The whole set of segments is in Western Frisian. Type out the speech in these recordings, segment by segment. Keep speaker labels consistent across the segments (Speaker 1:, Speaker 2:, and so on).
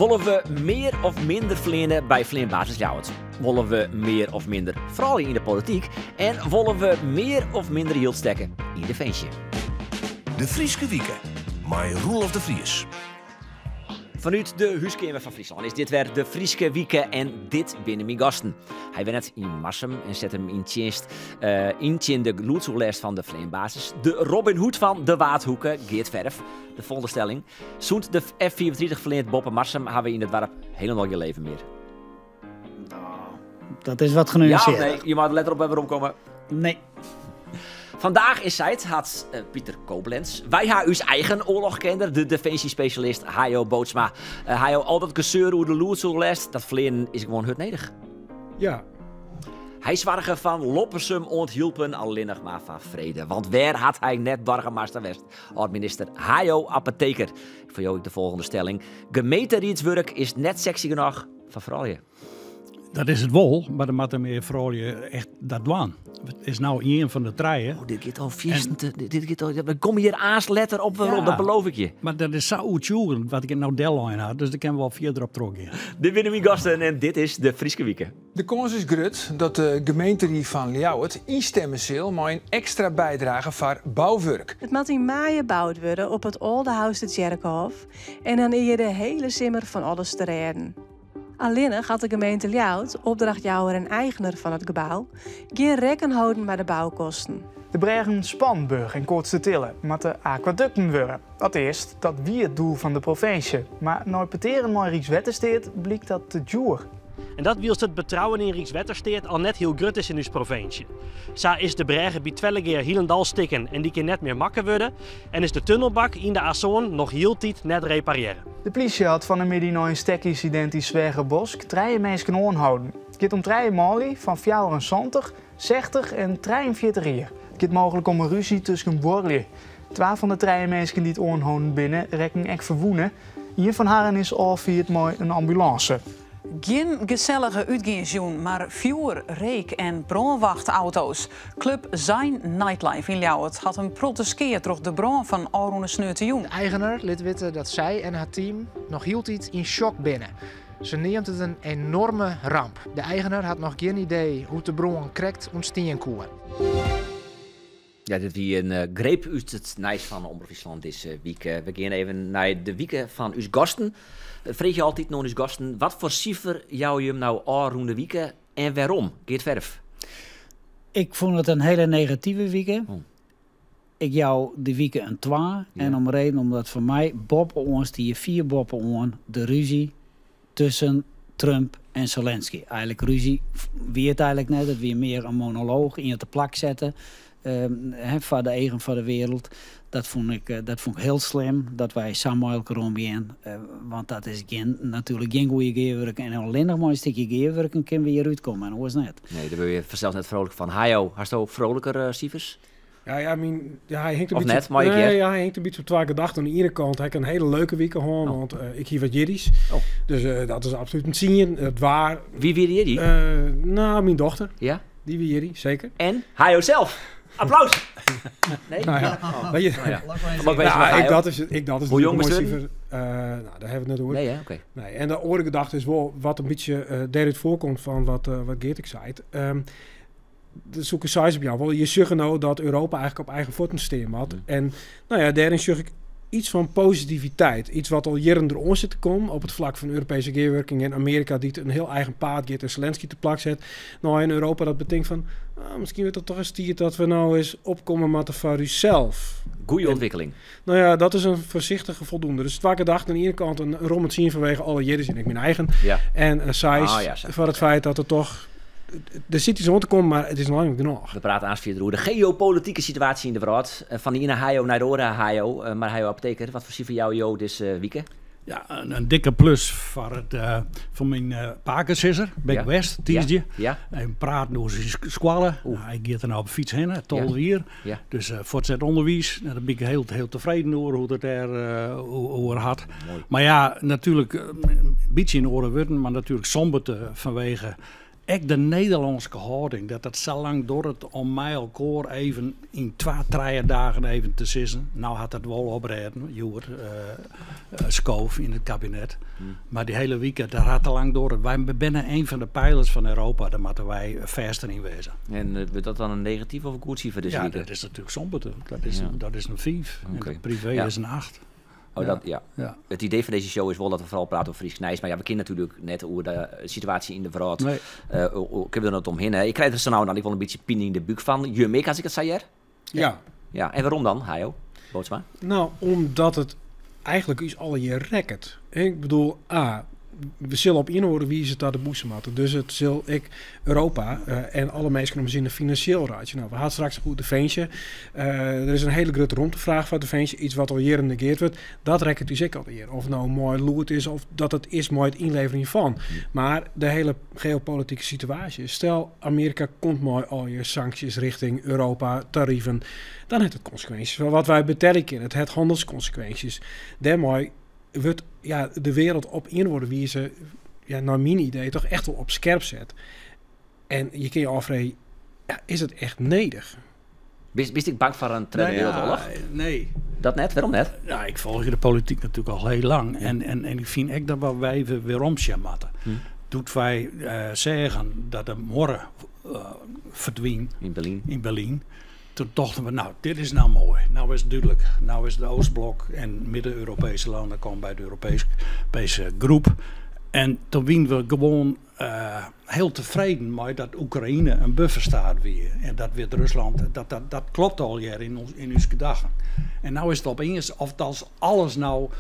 Speaker 1: Wolle we mear of minder fleane by Fleanbasis Ljouwert? Wolle we mear of minder froulju yn de polityk? En wolle we mear of minder jild stekke yn definsje?
Speaker 2: De Fryske Wike mei Roelof de Vries.
Speaker 1: Fanút de húskeamer fan Fryslân is dit wer de Fryske Wike en dit binne myn gasten. Hy wennet yn Marsum en set him yn tsjinst uh, yn tsjin de lûdsoerlêst fan de fleanbasis. De Robin Hood fan de Waadhoeke, Geert Verf. De folgjende stelling. Sûnt de F-35 fleant boppe Marsum ha we yn it doarp hielendal gjin leven mear.
Speaker 3: Dat is wat genuanceerd.
Speaker 1: Ja, nee, je moat letter op werom komme.
Speaker 3: Nee.
Speaker 1: Vandaag in Site hat uh, Pieter Koblenz. Wy ha ús eigen oarlochkenner, de definsiespecialist Hayo Bootsma. Uh, Hayo, al dat geseur oer de lûdsoerlêst, dat fleanen is gewoan hurd nedich.
Speaker 4: Ja.
Speaker 1: Hy soarge fan Loppersum oant Hylpen allinnich mar foar frede. Want wêr hat hy net boargemaster west? Ald-minister Hayo Apotheker. Foar jo ek de folgjende stelling. Gemeenteriedswurk is net sexy genôch foar froulju.
Speaker 4: Dat is it wol, mar der moatte mear froulju echt dat dwaan. It is no ien fan de trije.
Speaker 1: Oh, dit giet al fierstente. Dit giet al, we komme hjir aanst letter op werom, dat beloof ik je.
Speaker 4: Mar dat is sa oertsjûgjend wat ik no dellein ha, dus dêr kinne we wol fierder op trochgean.
Speaker 1: Dit binne myn gasten en dit is de Fryske Wike.
Speaker 5: De kâns is grut dat de gemeenterie fan Ljouwert ynstimme sil mei in ekstra bydrage foar bouwurk.
Speaker 6: It moat yn maaie boud wurde op it Aldehoustertsjerkhôf en dan is hjir de hiele simmer fan alles te rêden. Allinnich hat de gemeente Ljouwert, opdrachtjouwer en eigener fan it gebou, gjin rekken holden mei de boukosten.
Speaker 7: De brêgen Spannenburch en Koatstertille moatte akwadukten wurde. Alteast, dat wie it doel fan de provinsje. Mar nei petearen mei Rykswettersteat blykt dat te djoer.
Speaker 8: En dat wylst it betrouwen yn Rykswettersteat al net hiel grut is yn ús provinsje. Sa is de brêge by Twellegea hielendal stikken en dy kin net mear makke wurde en is de tunnelbak yn de A sân noch hieltyd net reparearre.
Speaker 7: De plysje hat fan 'e middei nei in stekynsidint yn Sweagerbosk trije minsken oanholden. It giet om trije manlju fan 74, 60 en 43 jier. It giet mooglik om in rúzje tusken buorlju. Twa fan de trije minsken dy't oanholden binne, rekken ek ferwûne. Ien fan harren is ôffierd mei in ambulânse.
Speaker 9: Gjin gesellige útgeansjûn, mar fjoer, reek en brânwachtauto's. Club Zain Nightlife yn Ljouwert hat in protte skea troch de brân fan ôfrûne sneontejûn.
Speaker 10: De eigener lit witte dat sy en har team noch hieltyd yn shock binne. Se neamt it in enorme ramp. De eigener hat noch gjin idee hoe't de brân krekt ûntstean koe.
Speaker 1: Ja, dit wie in eh, greep út it nijs fan Omrop Fryslân dizze wike. We gean even nei de wike fan ús gasten. Freegje altyd oan ús gasten, wat foar sifer jouwe jim no ôfrûne wike en wêrom? Geert Verf.
Speaker 3: Ik fûn it in hiele negative wike. Ik jou de wike in twa. En om reden omdat foar my boppe-oan stie, fier boppe-oan, de rúzje tusken Trump en Zelensky. Eigenlik rúzje wie it eigenlik net, it wie mear in monolooch, ien te plak sette foar de eagen fan de wereld. Dat fûn ik, dat fûn ik hiel slim, dat wy sa mei elkoar omgean. Want dat is gjin, natuerlik gjin goede gearwurking. En allinnich mei in stikje gearwurking kinne we hjir útkomme en oars net.
Speaker 1: Nee, dêr wurde je fansels net frolik fan. Hayo, hasto froliker sifers?
Speaker 4: Ja, myn, ja, hy hinget in
Speaker 1: Of
Speaker 4: bytsje,
Speaker 1: net, mei ik
Speaker 4: nee,
Speaker 1: hear.
Speaker 4: ja, hy hinget in bytsje op twa gedachten. Oan de iene kant ha ik in hiele leuke wike hân, want ik hie wat jierdeis. Dus dat is absolút in tsien. It waar.
Speaker 1: Wie wie de jierdei?
Speaker 4: No, myn dochter.
Speaker 1: Ja?
Speaker 4: Dy wie jierdei, seker.
Speaker 1: En Hayo sels. Applaus! Nee?
Speaker 4: Nou ja.
Speaker 1: Oh.
Speaker 4: Weet je,
Speaker 1: Nou ja.
Speaker 4: Nou,
Speaker 1: Mag wezen, maar
Speaker 4: ik
Speaker 1: Hayo.
Speaker 4: dat is, ik dat is
Speaker 1: Hoe jong
Speaker 4: natuurlijk een
Speaker 1: bist
Speaker 4: moai sifer. Nou, dêr ha we it net oer.
Speaker 1: Nee, hè? Oké.
Speaker 4: Nee, en de oare gedachte is wol wat in bytsje dêrút foarkomt fan wat Geert ek seit. Dêr soe ik in seis op jaan. Wol, je sjogge no dat Europa eigenlik op eigen fuotten stean moat. En no ja, dêryn sjoch ik iets fan positiviteit. Iets wat al jierren deroan sit te kommen op it flak fan Europeeske gearwurking en Amearika dy't in hiel eigen paad giet en Zelensky te plak set. No, en Europa dat betinkt fan, ah, miskien wurdt it toch ris tiid dat we no ris opkomme moatte foar ússels.
Speaker 1: Goede ûntwikkeling.
Speaker 4: No ja, dat is in foarsichtige foldoende. Dus twa gedachten. Oan de iene kant in romme tsien fanwege alle jierdeis en ek myn eigen. En in seis
Speaker 1: Ah, ja, sa.
Speaker 4: foar it feit dat der toch... Der sit iets oan te kommen, mar it is noch net genôch.
Speaker 1: We prate aanst fierder oer de geopolitike situaasje yn de wrâld. Fan de iene Hayo nei de oare Hayo. Mar Hayo Apotheker, wat foar sifer jouwe jo dizze wike?
Speaker 4: Ja, in dikke plus foar myn pakesizzer, Bek West, tiisdei. Even praten oer syn skoalle. Hy giet der no op de fyts hinne, 12 jier. Dus fuortset ûnderwiis. Dêr bin ik hiel, hiel tefreden oer hoe't it dêr oer hat. Mar ja, natuerlik, in bytsje yn oare wurden, mar natuerlik somberte fanwege.
Speaker 11: Ek de Nederlânske hâlding, dat it sa lang duorret om mei elkoar even yn twa, trije dagen even te sizzen, no hat it wol oprêden, hjoed skoof yn it kabinet. Mar dy hiele wike, dat hat te lang duorre. Wy binne een fan de pijlers fan Europa, dêr moatte wy fêster yn wêze.
Speaker 1: En wurdt dat dan in negatyf of goed sifer dizze
Speaker 11: Ja,
Speaker 1: wike?
Speaker 11: dat is natuerlik somber. Dat is in 5. En de privé is in 8.
Speaker 1: Oh, dat, ja.
Speaker 11: Ja.
Speaker 1: It idee fan dizze show is wol dat we foaral prate oer Frysk nijs, mar ja, we kinne natuerlik net oer de situaasje yn de wrâld.
Speaker 11: Nee.
Speaker 1: Kinne we der net omhinne. Ik krij der sa no en dan ek wol in bytsje pine yn de búk fan. Jim ek, as ik it sa hear?
Speaker 4: Ja.
Speaker 1: Ja, en wêrom dan, Hayo Bootsma?
Speaker 4: Nou, omdat it eigentlik ús allegear rekket. Ik bedoel, A, we sille op ien of oare wize ta de bûse moatte. Dus it sil ek Europa en alle minsken om sine finansjeel reitsje. Nou, we ha it straks oer definsje. Der is in hiele grutte romtefraach foar definsje, iets wat al jierren negeard wurdt. Dat rekket ús ek allegear. Of no mei lûd is of dat it is mei it ynleverjen fan. Mar de hiele geopolitike situaasje. Stel, Amearika komt mei allegear sanksjes richting Europa, tariven. Dan hat it konsekwinsjes foar wat wy betelje kinne. It hat hannelskonsekwinsjes. Dêrmei wurdt, ja, de wereld op ien of oare wize, ja, nei myn idee, toch echt wol op skerp set. En je kinne je ôffreegje, ja, is it echt nedich?
Speaker 1: Bist ek bang foar in Tredde
Speaker 11: Nou ja,
Speaker 1: Wereldoorlog?
Speaker 11: Nee.
Speaker 1: Dat net? Wêrom net?
Speaker 11: Ja, ik folgje de polityk natuerlik al hiel lang. En ik fyn ek dat wy even werom sjen moatte. Doe't wy seagen dat de muorre ferdwyn
Speaker 1: Yn Berlyn.
Speaker 11: yn Berlyn, toen tochten we, nou, dit is nou moai. Nou is it dúdlik. Nou is it Oostblok en Midden-Europese lannen komme by de Europese groep. En toen wienen we gewoan hiel tefreden mei dat Oekraïne in bufferstaat wie en dat Wit-Ruslân, dat klopt allegear yn ús gedachten. En no is it opeens oft as alles no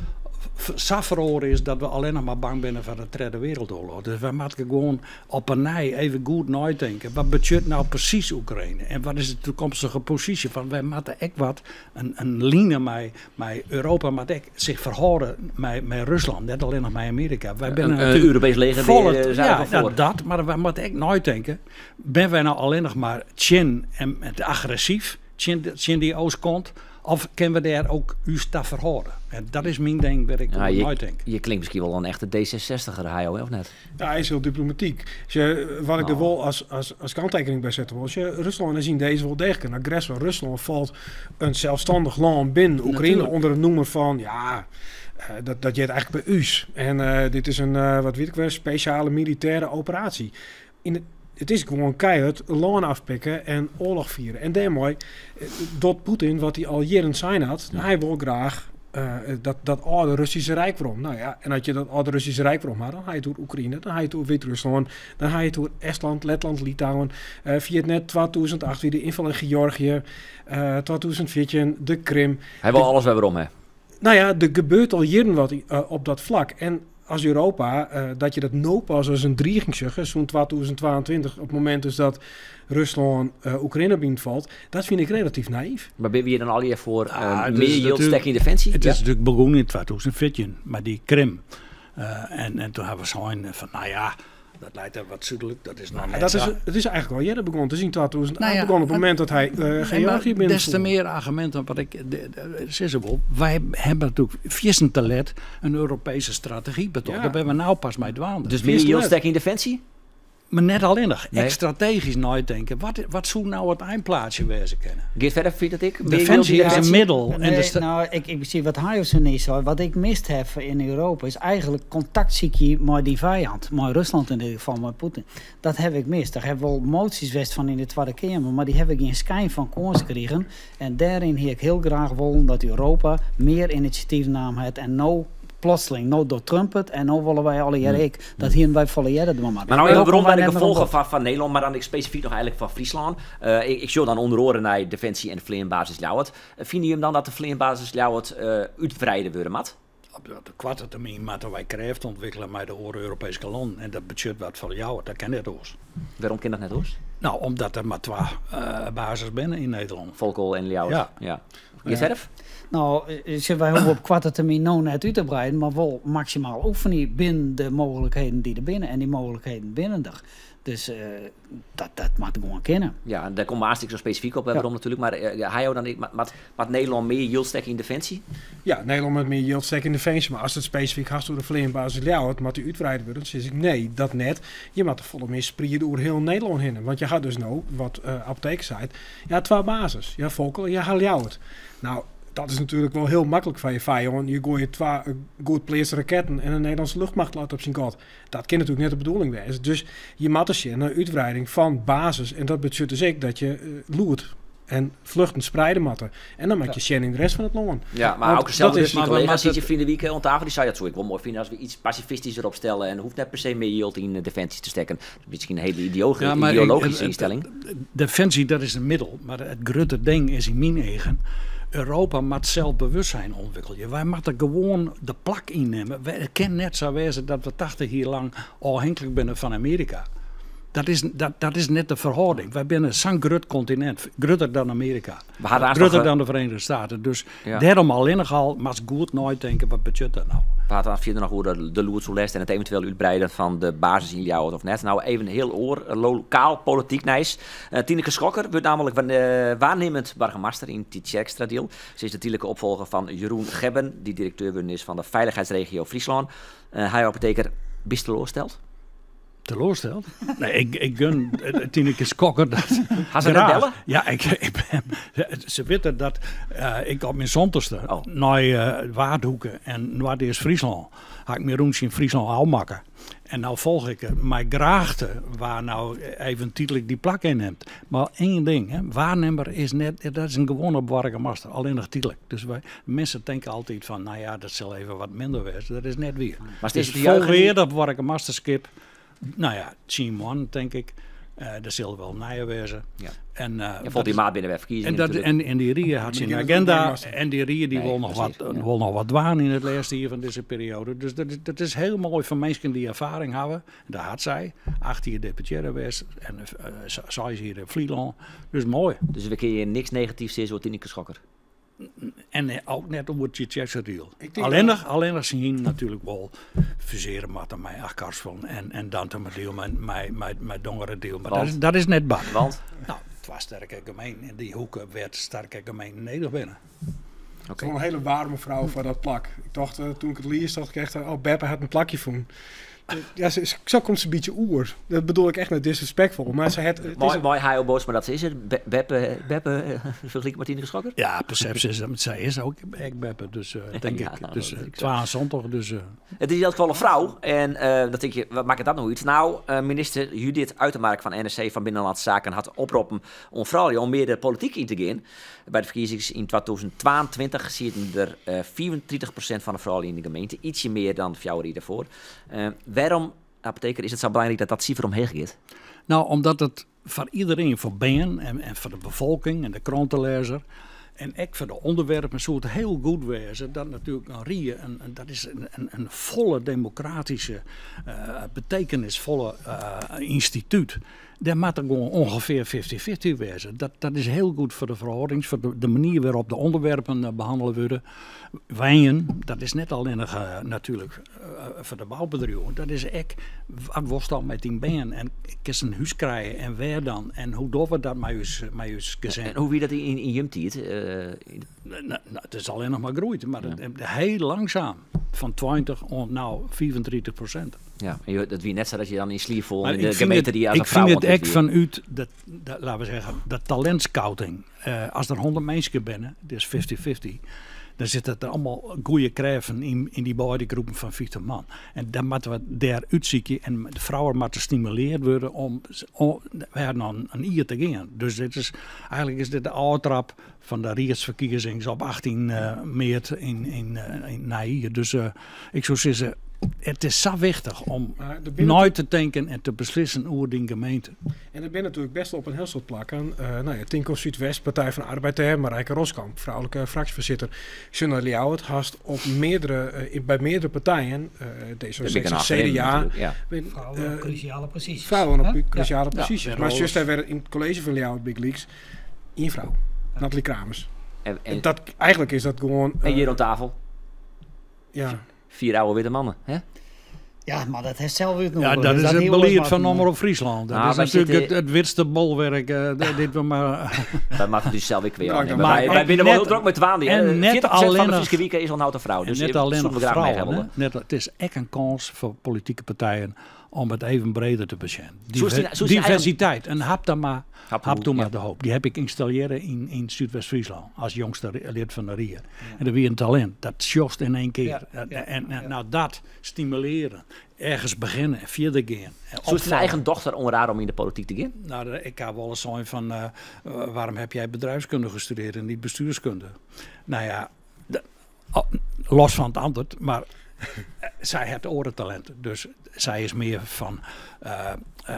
Speaker 11: sa feroare is dat we allinnich mar bang binne foar de Tredde Wereldoorlog. Dus wy moatte gewoan op 'e nij even goed neitinke. Wat betsjut no presys Oekraïne en wat is de toekomstige posysje fan? Wy moatte ek wat in line mei Europa moat ek sich ferhâlde mei Ruslân, net allinnich mei Amearika. Wy binne
Speaker 1: In
Speaker 11: natuerlik
Speaker 1: Europeesk leger
Speaker 11: folle
Speaker 1: is
Speaker 11: ja,
Speaker 1: eigenlijk wel
Speaker 11: nou,
Speaker 1: foar.
Speaker 11: dat, mar wy moatte ek neitinke, binne wy no allinnich mar tsjin en agressyf tsjin dy oastkant, of kinne we dêr ook ús ta ferhâlde? En dat is myn ding wêr ik
Speaker 1: Ja,
Speaker 11: oer neitink.
Speaker 1: je klinkt miskien wol in echte D66er, Hayo, of net?
Speaker 4: Ja, hy is hiel diplomatyk. Sjoch, wat ik der wol as kanttekening by sette wol, sjoch, Ruslân is yn dizze wol deeglik in agressor. Ruslân falt in selsstannich lân binnen Oekraïne ûnder it nûmer fan, ja, dat heart eigentlik by ús. En dit is in, wat wit ik wer, spesjale militêre operaasje. It is gewoan keihard lân afpikke en oarloch fiere. En dêrmei docht Poetin wat hy al jierren sein hat. Hy wol graach dat âlde Russyske Ryk werom. Nou ja, en as je dat âlde Russyske Ryk werom ha, dan ha je it oer Oekraïne, dan ha je it oer Wit-Ruslân, dan ha je it oer Estland, Letland, Litouwen. Ferjit net, 2008 wie de ynfal yn Georgië, 2014 de Krim.
Speaker 1: Hy wol alles wer werom, hè?
Speaker 4: Nou ja, der gebeurt al jierren wat op dat flak. En as Europa, dat je dat no pas as in driging sjogge, sûnt 2022, op it momint dus dat Ruslân Oekraïne binnenfalt, dat fyn ik relatyf nayf.
Speaker 1: Mar binne wy dan allegear foar
Speaker 11: Ah, het
Speaker 1: mear
Speaker 11: is
Speaker 1: jild
Speaker 11: natuerlik
Speaker 1: stekke yn definsje?
Speaker 11: It is
Speaker 1: Ja.
Speaker 11: natuerlik begûn yn 2014 mei dy Krim. En toen hawwe we sein fan, nou ja, dat leit der wat súdlik, dat is noch net
Speaker 4: Dat
Speaker 11: sa.
Speaker 4: is, it is eigentlik al earder begûn. It is yn 2008
Speaker 11: Nou ja,
Speaker 4: begûn, op it
Speaker 11: maar
Speaker 4: momint dat hy
Speaker 11: Nee, maar
Speaker 4: Georgië
Speaker 11: des te
Speaker 4: binnenfoel.
Speaker 11: mear arguminten wat ik sizze wol. Wy hawwe natuerlik fierstente let in Europese strategy betocht. Dêr binne we no pas mei dwaande.
Speaker 1: Dus mear
Speaker 4: Fierstente
Speaker 1: jild
Speaker 4: let.
Speaker 1: stekke yn definsje?
Speaker 11: Mar net allinnich.
Speaker 1: Nee.
Speaker 11: Ek strategysk neitinke. Wat soe no it einplaatsje wêze kinne?
Speaker 1: Geert Verder fynt it ek? Mear jild
Speaker 11: Definsje
Speaker 1: yn
Speaker 11: is in
Speaker 1: definsje?
Speaker 11: middel. En de
Speaker 3: Nee, nou, ik zie wat Hayo sa net sei. Wat ik mist ha yn Europa is eigentlik kontakt sykje mei dy fijand. Mei Ruslân yn dit gefal, mei Poetin. Dat ha ik mist. Der hawwe wol moties west fan yn de Twadde Keamer, mar dy hawwe gjin skyn fan kâns krigen. En dêryn hie ik hiel graach wollen dat Europa mear inisjatyf naam hat. En no plotseling, no docht Trump it en no wolle wy allegear ek. Dat hiene wy folle earder dwaan moatten.
Speaker 1: Mar no even
Speaker 3: No
Speaker 1: werom
Speaker 3: komme
Speaker 1: by
Speaker 3: wy
Speaker 1: de
Speaker 3: net mear oan
Speaker 1: gefolgen
Speaker 3: bod.
Speaker 1: fan Nederlân, mar dan ek spesifyk noch eigentlik fan Fryslân. Ik sjoch dan ûnder oare nei Definsje en de fleanbasis Ljouwert. Fine jim dan dat de fleanbasis Ljouwert útwreide wurde moat?
Speaker 11: Op de koarte termyn moatte wy krêft ûntwikkelje mei de oare Europeeske lannen. En dat betsjut wat foar Ljouwert, dat kin net oars.
Speaker 1: Wêrom kin dat net oars?
Speaker 11: Nou, omdat der mar twa bases binne yn Nederlân.
Speaker 1: Volkel en Ljouwert.
Speaker 11: Ja.
Speaker 1: Ja. Geert Verf?
Speaker 3: Nou, sjoch, wy hoege op koarte termyn no net út te breiden, mar wol maksimaal oefenje binnen de mooglikheden dy't der binne. En dy mooglikheden binne der. Dus dat, dat moat gewoan kinne.
Speaker 1: Ja, en dêr komt aanst ek sa spesifyk op werom natuerlik. Mar ha jo dan ek, moat, moat Nederlân mear jild stekke yn definsje?
Speaker 4: Ja, Nederlân moat mear jild stekke yn definsje. Mar ast it spesifyk hast oer de fleanbasis Ljouwert, moat dy útwreide wurde? Dan sis ik nee, dat net. Je moatte folle mear spriede oer hiel Nederlân hinne. Want je ha dus no, wat Apotheker seit, je ha twa bases. Je ha Volkel en je ha Ljouwert. Nou, dat is natuerlik wol hiel maklik foar je fijân. Je goaie twa goed pleatste raketten en de Nederlânske luchtmacht leit op syn gat. Dat kin natuerlik net de bedoeling wêze. Dus je moatte sjen nei útwreiding fan bases. En dat betsjut dus ek dat je lûd en fluchten spreide moatte. En dan moat je sjen yn de rest fan it lân.
Speaker 1: Ja, mar ook sels dus myn kollega siet hjir ferline wike oan tafel, dy sei dat soe ik wol moai fine as we iets pasifistysker opstelle en hoecht net per se mear jild yn definsje te stekken. Miskien in hiele ideologyske ynstelling.
Speaker 11: Definsje, dat is in middel, mar it grutte ding is yn myn eagen, Europa moat selsbewustzijn ûntwikkelje. Wy moatte gewoan de plak ynnimme. It kin net sa wêze dat we 80 jier lang ôfhinklik binne fan Amearika. Dat is, dat, dat is net de ferhâlding. Wy binne sa'n grut kontinint, grutter dan Amearika, grutter dan de Verenigde Staten. Dus ja. dêrom allinnich al moatst goed neitinke, wat betsjut dat no?
Speaker 1: We hadden fierder noch oer de lûdsoerlêst en it eventueel útbreiden fan de basis yn Ljouwert of net. Nou, even hiel oar lokaal polityk nijs. Tineke Schokker wurdt namelijk waarnimmend boargemaster yn Tytsjerksteradiel. Se is de tydlike opfolger fan Jeroen Gebben, dy't direkteur wurden is fan de Veiligheidsregio Fryslân. Hayo Apotheker, bist teloarsteld?
Speaker 11: Teloarsteld? Nee, ik gun Tineke Schokker dat.
Speaker 1: Ha se net belle?
Speaker 11: Ja, ik ben, se witte dat ik op myn santichste nei Waadhoeke en Noardeast-Fryslân ha ik myn rûntsje yn Fryslân ôfmakke. En no folch ik mei grachte wa no even tydlik dy plak ynnimt. Mar ien ding, hè, waarnimmer is net, dat is in gewoane boargemaster, allinnich tydlik. Dus wy, minsken tinke altyd fan, no ja, dat sil even wat minder wêze. Dat is net wier.
Speaker 1: Mar it is
Speaker 11: Dus folweardich boargemasterskip, no ja, 10 moannen tink ik. Der sil wol nije wêze.
Speaker 1: Ja.
Speaker 11: En,
Speaker 1: En folgjend maart binne der wer ferkiezingen
Speaker 11: en, dat,
Speaker 1: natuerlik.
Speaker 11: en dy rie hat syn agenda en dy rie dy wol noch wat, wol noch wat dwaan yn it lêste jier fan dizze perioade. Dus dat is hiel moai foar minsken dy't erfaring hawwe. En dat hat sy. 8 jier deputearre west en 6 jier yn Flylân. Dus moai.
Speaker 1: Dus we kinne hjir niks negatyfs sizze oer Tineke Schokker?
Speaker 11: En ook net oer Tytsjerksteradiel. Allinnich, allinnich se hienen natuerlik wol fusearje moatte mei Achtkarspelen en, en Dantumadiel mei, mei, mei, mei Dongeradiel. Mar dat is, dat is net bard.
Speaker 1: Want?
Speaker 11: Nou, twa sterke gemeenten yn dy hoeke wêr't sterke gemeenten nedich binne.
Speaker 4: Okay. Wol in hiele waarme frou foar dat plak. Ik tocht, toen ik it lies, tocht ik echt, oh, Beppe hat in plakje fûn. Ja, sa komt se in bytsje oer. Dat bedoel ik echt net disrespektfol. Mar se hat, it is
Speaker 1: Mei Hayo Bootsma, dat is it. Beppe, Beppe fergelike mei Tineke Schokker?
Speaker 11: Ja, persepsje is, sy is ek, ek Beppe, dus tink
Speaker 1: Ja,
Speaker 11: ik.
Speaker 1: nou,
Speaker 11: Dus
Speaker 1: dat is ek zo.
Speaker 11: 72, dus...
Speaker 1: Het is in elk geval een vrouw. En dan tink je, wat makket dat no út? Nou, minister Judith Uitermark fan NRC fan Binnenlânske Saken hat oproppen oan froulju om mear de polityk yn te gean. By de ferkiezings yn 2022 sieten der 35% fan de froulju yn de gemeente, ytsje mear dan 4 jier dêrfoar. Wêrom, Apotheker, is it sa belangryk dat dat sifer omheech giet?
Speaker 11: Nou, omdat it foar iderien, foar bern en foar de befolking en de krantelêzer en ek foar de ûnderwerpen soe it hiel goed wêze dat natuerlik in rie, dat is in folle demokratyske, betekenisfolle ynstitút. Dêr moat der gewoan ûngefear fifty-fifty wêze. Dat is hiel goed foar de ferhâldings, foar de manier wêrop't de ûnderwerpen behannele wurde. Wenjen, dat is net allinnich natuerlik foar de boubedriuwen, dat is ek wat wolst dan mei dyn bern en kinst in hús krije en wêr dan en hoe dogge we dat mei ús gesin.
Speaker 1: En hoe wie dat yn jim tiid?
Speaker 11: No, it is allinnich mar groeid, mar hiel langsaam. Fan 20 oant no 35%.
Speaker 1: Ja, en dat wie net sa dat je dan yn sliep foelen yn de gemeenterie as
Speaker 11: Ik
Speaker 1: in frou.
Speaker 11: fyn it ek fanút de, laten we zeggen, de talentscouting. As der 100 minsken binne, dus fifty-fifty, dan sitte der allemaal goede krêften yn dy beide groepen fan 50 man. En dan moatte we dêr útsykje en de frouwen moatte stimuleard wurde om wer noch in jier te gean. Dus dit is, eigenlijk is dit de ôftrap fan de riedsferkiezings op 18 maart yn nij jier. Dus ik soe sizze, it is sa wichtich om nei te tinken en te beslissen oer dyn gemeente.
Speaker 4: En der binne natuerlik best op in hiel soad plakken, no ja, tink oan Súdwest, Partij van de Arbeid dêr, Marijke Roskamp, froulike fraksjefoarsitter. Sjoch nei Ljouwert, hast op meardere, by meardere partijen, D66, CDA,
Speaker 3: Frouwen op krúsjale posysjes.
Speaker 4: Frouwen op krúsjale posysjes. Mar sjochst dêr wer yn it kolleezje fan Ljouwert bygelyks, ien frou, Nathalie Kramers.
Speaker 1: En
Speaker 4: dat, eigenlijk is dat gewoan,
Speaker 1: En hjir oan tafel?
Speaker 4: Ja.
Speaker 1: 4 oude witte mannen, hè?
Speaker 3: Ja, mar dat hast sels útnûge.
Speaker 11: Ja, dat
Speaker 3: dus
Speaker 11: is
Speaker 3: dat
Speaker 11: it
Speaker 3: hie oars
Speaker 11: belied fan
Speaker 3: moatten.
Speaker 11: Omrop Fryslân. Dat
Speaker 1: Nou,
Speaker 11: is
Speaker 1: wij
Speaker 11: natuerlik
Speaker 1: zitten-
Speaker 11: it witste bolwerk dit we mar.
Speaker 1: Wy moatte dus sels ek kwea
Speaker 4: Bedankt,
Speaker 1: nimme.
Speaker 11: maar
Speaker 1: Wy
Speaker 11: ek
Speaker 1: binne wol
Speaker 11: net-
Speaker 1: hiel drok mei twaen.
Speaker 11: en net
Speaker 1: 40% fan de
Speaker 11: allinnich-
Speaker 1: Fryske Wike is al nou de frou.
Speaker 11: En
Speaker 1: Dus
Speaker 11: net
Speaker 1: soenen
Speaker 11: allinnich
Speaker 1: we graach mee
Speaker 11: frouwen.
Speaker 1: hebben.
Speaker 11: Hè? Net, it is ek in kâns foar politike partijen om it even breder te besjen.
Speaker 1: Soest dyn eigen-
Speaker 11: Diversiteit. En Haptama,
Speaker 1: Hap-
Speaker 11: Haptoma
Speaker 1: ja.
Speaker 11: de Hoop. Dy ha ik ynstallearre yn Súdwest-Fryslân as jongste lid fan de rie. En dat wie in talint. Dat sjochst yn één kear. En nou dat stimulearjen. Ergens begjinne en fierder gean. En
Speaker 1: Soest dyn
Speaker 11: opfolgje.
Speaker 1: eigen dochter oanrade om yn de polityk te gean?
Speaker 11: Nou, ik ha wolris sein fan, waarom heb jij bedrijfskunde gestudeerd en niet bestuurskunde? Nou ja, los fan it antwurd, mar sy hat oare talinten. Dus sy is mear fan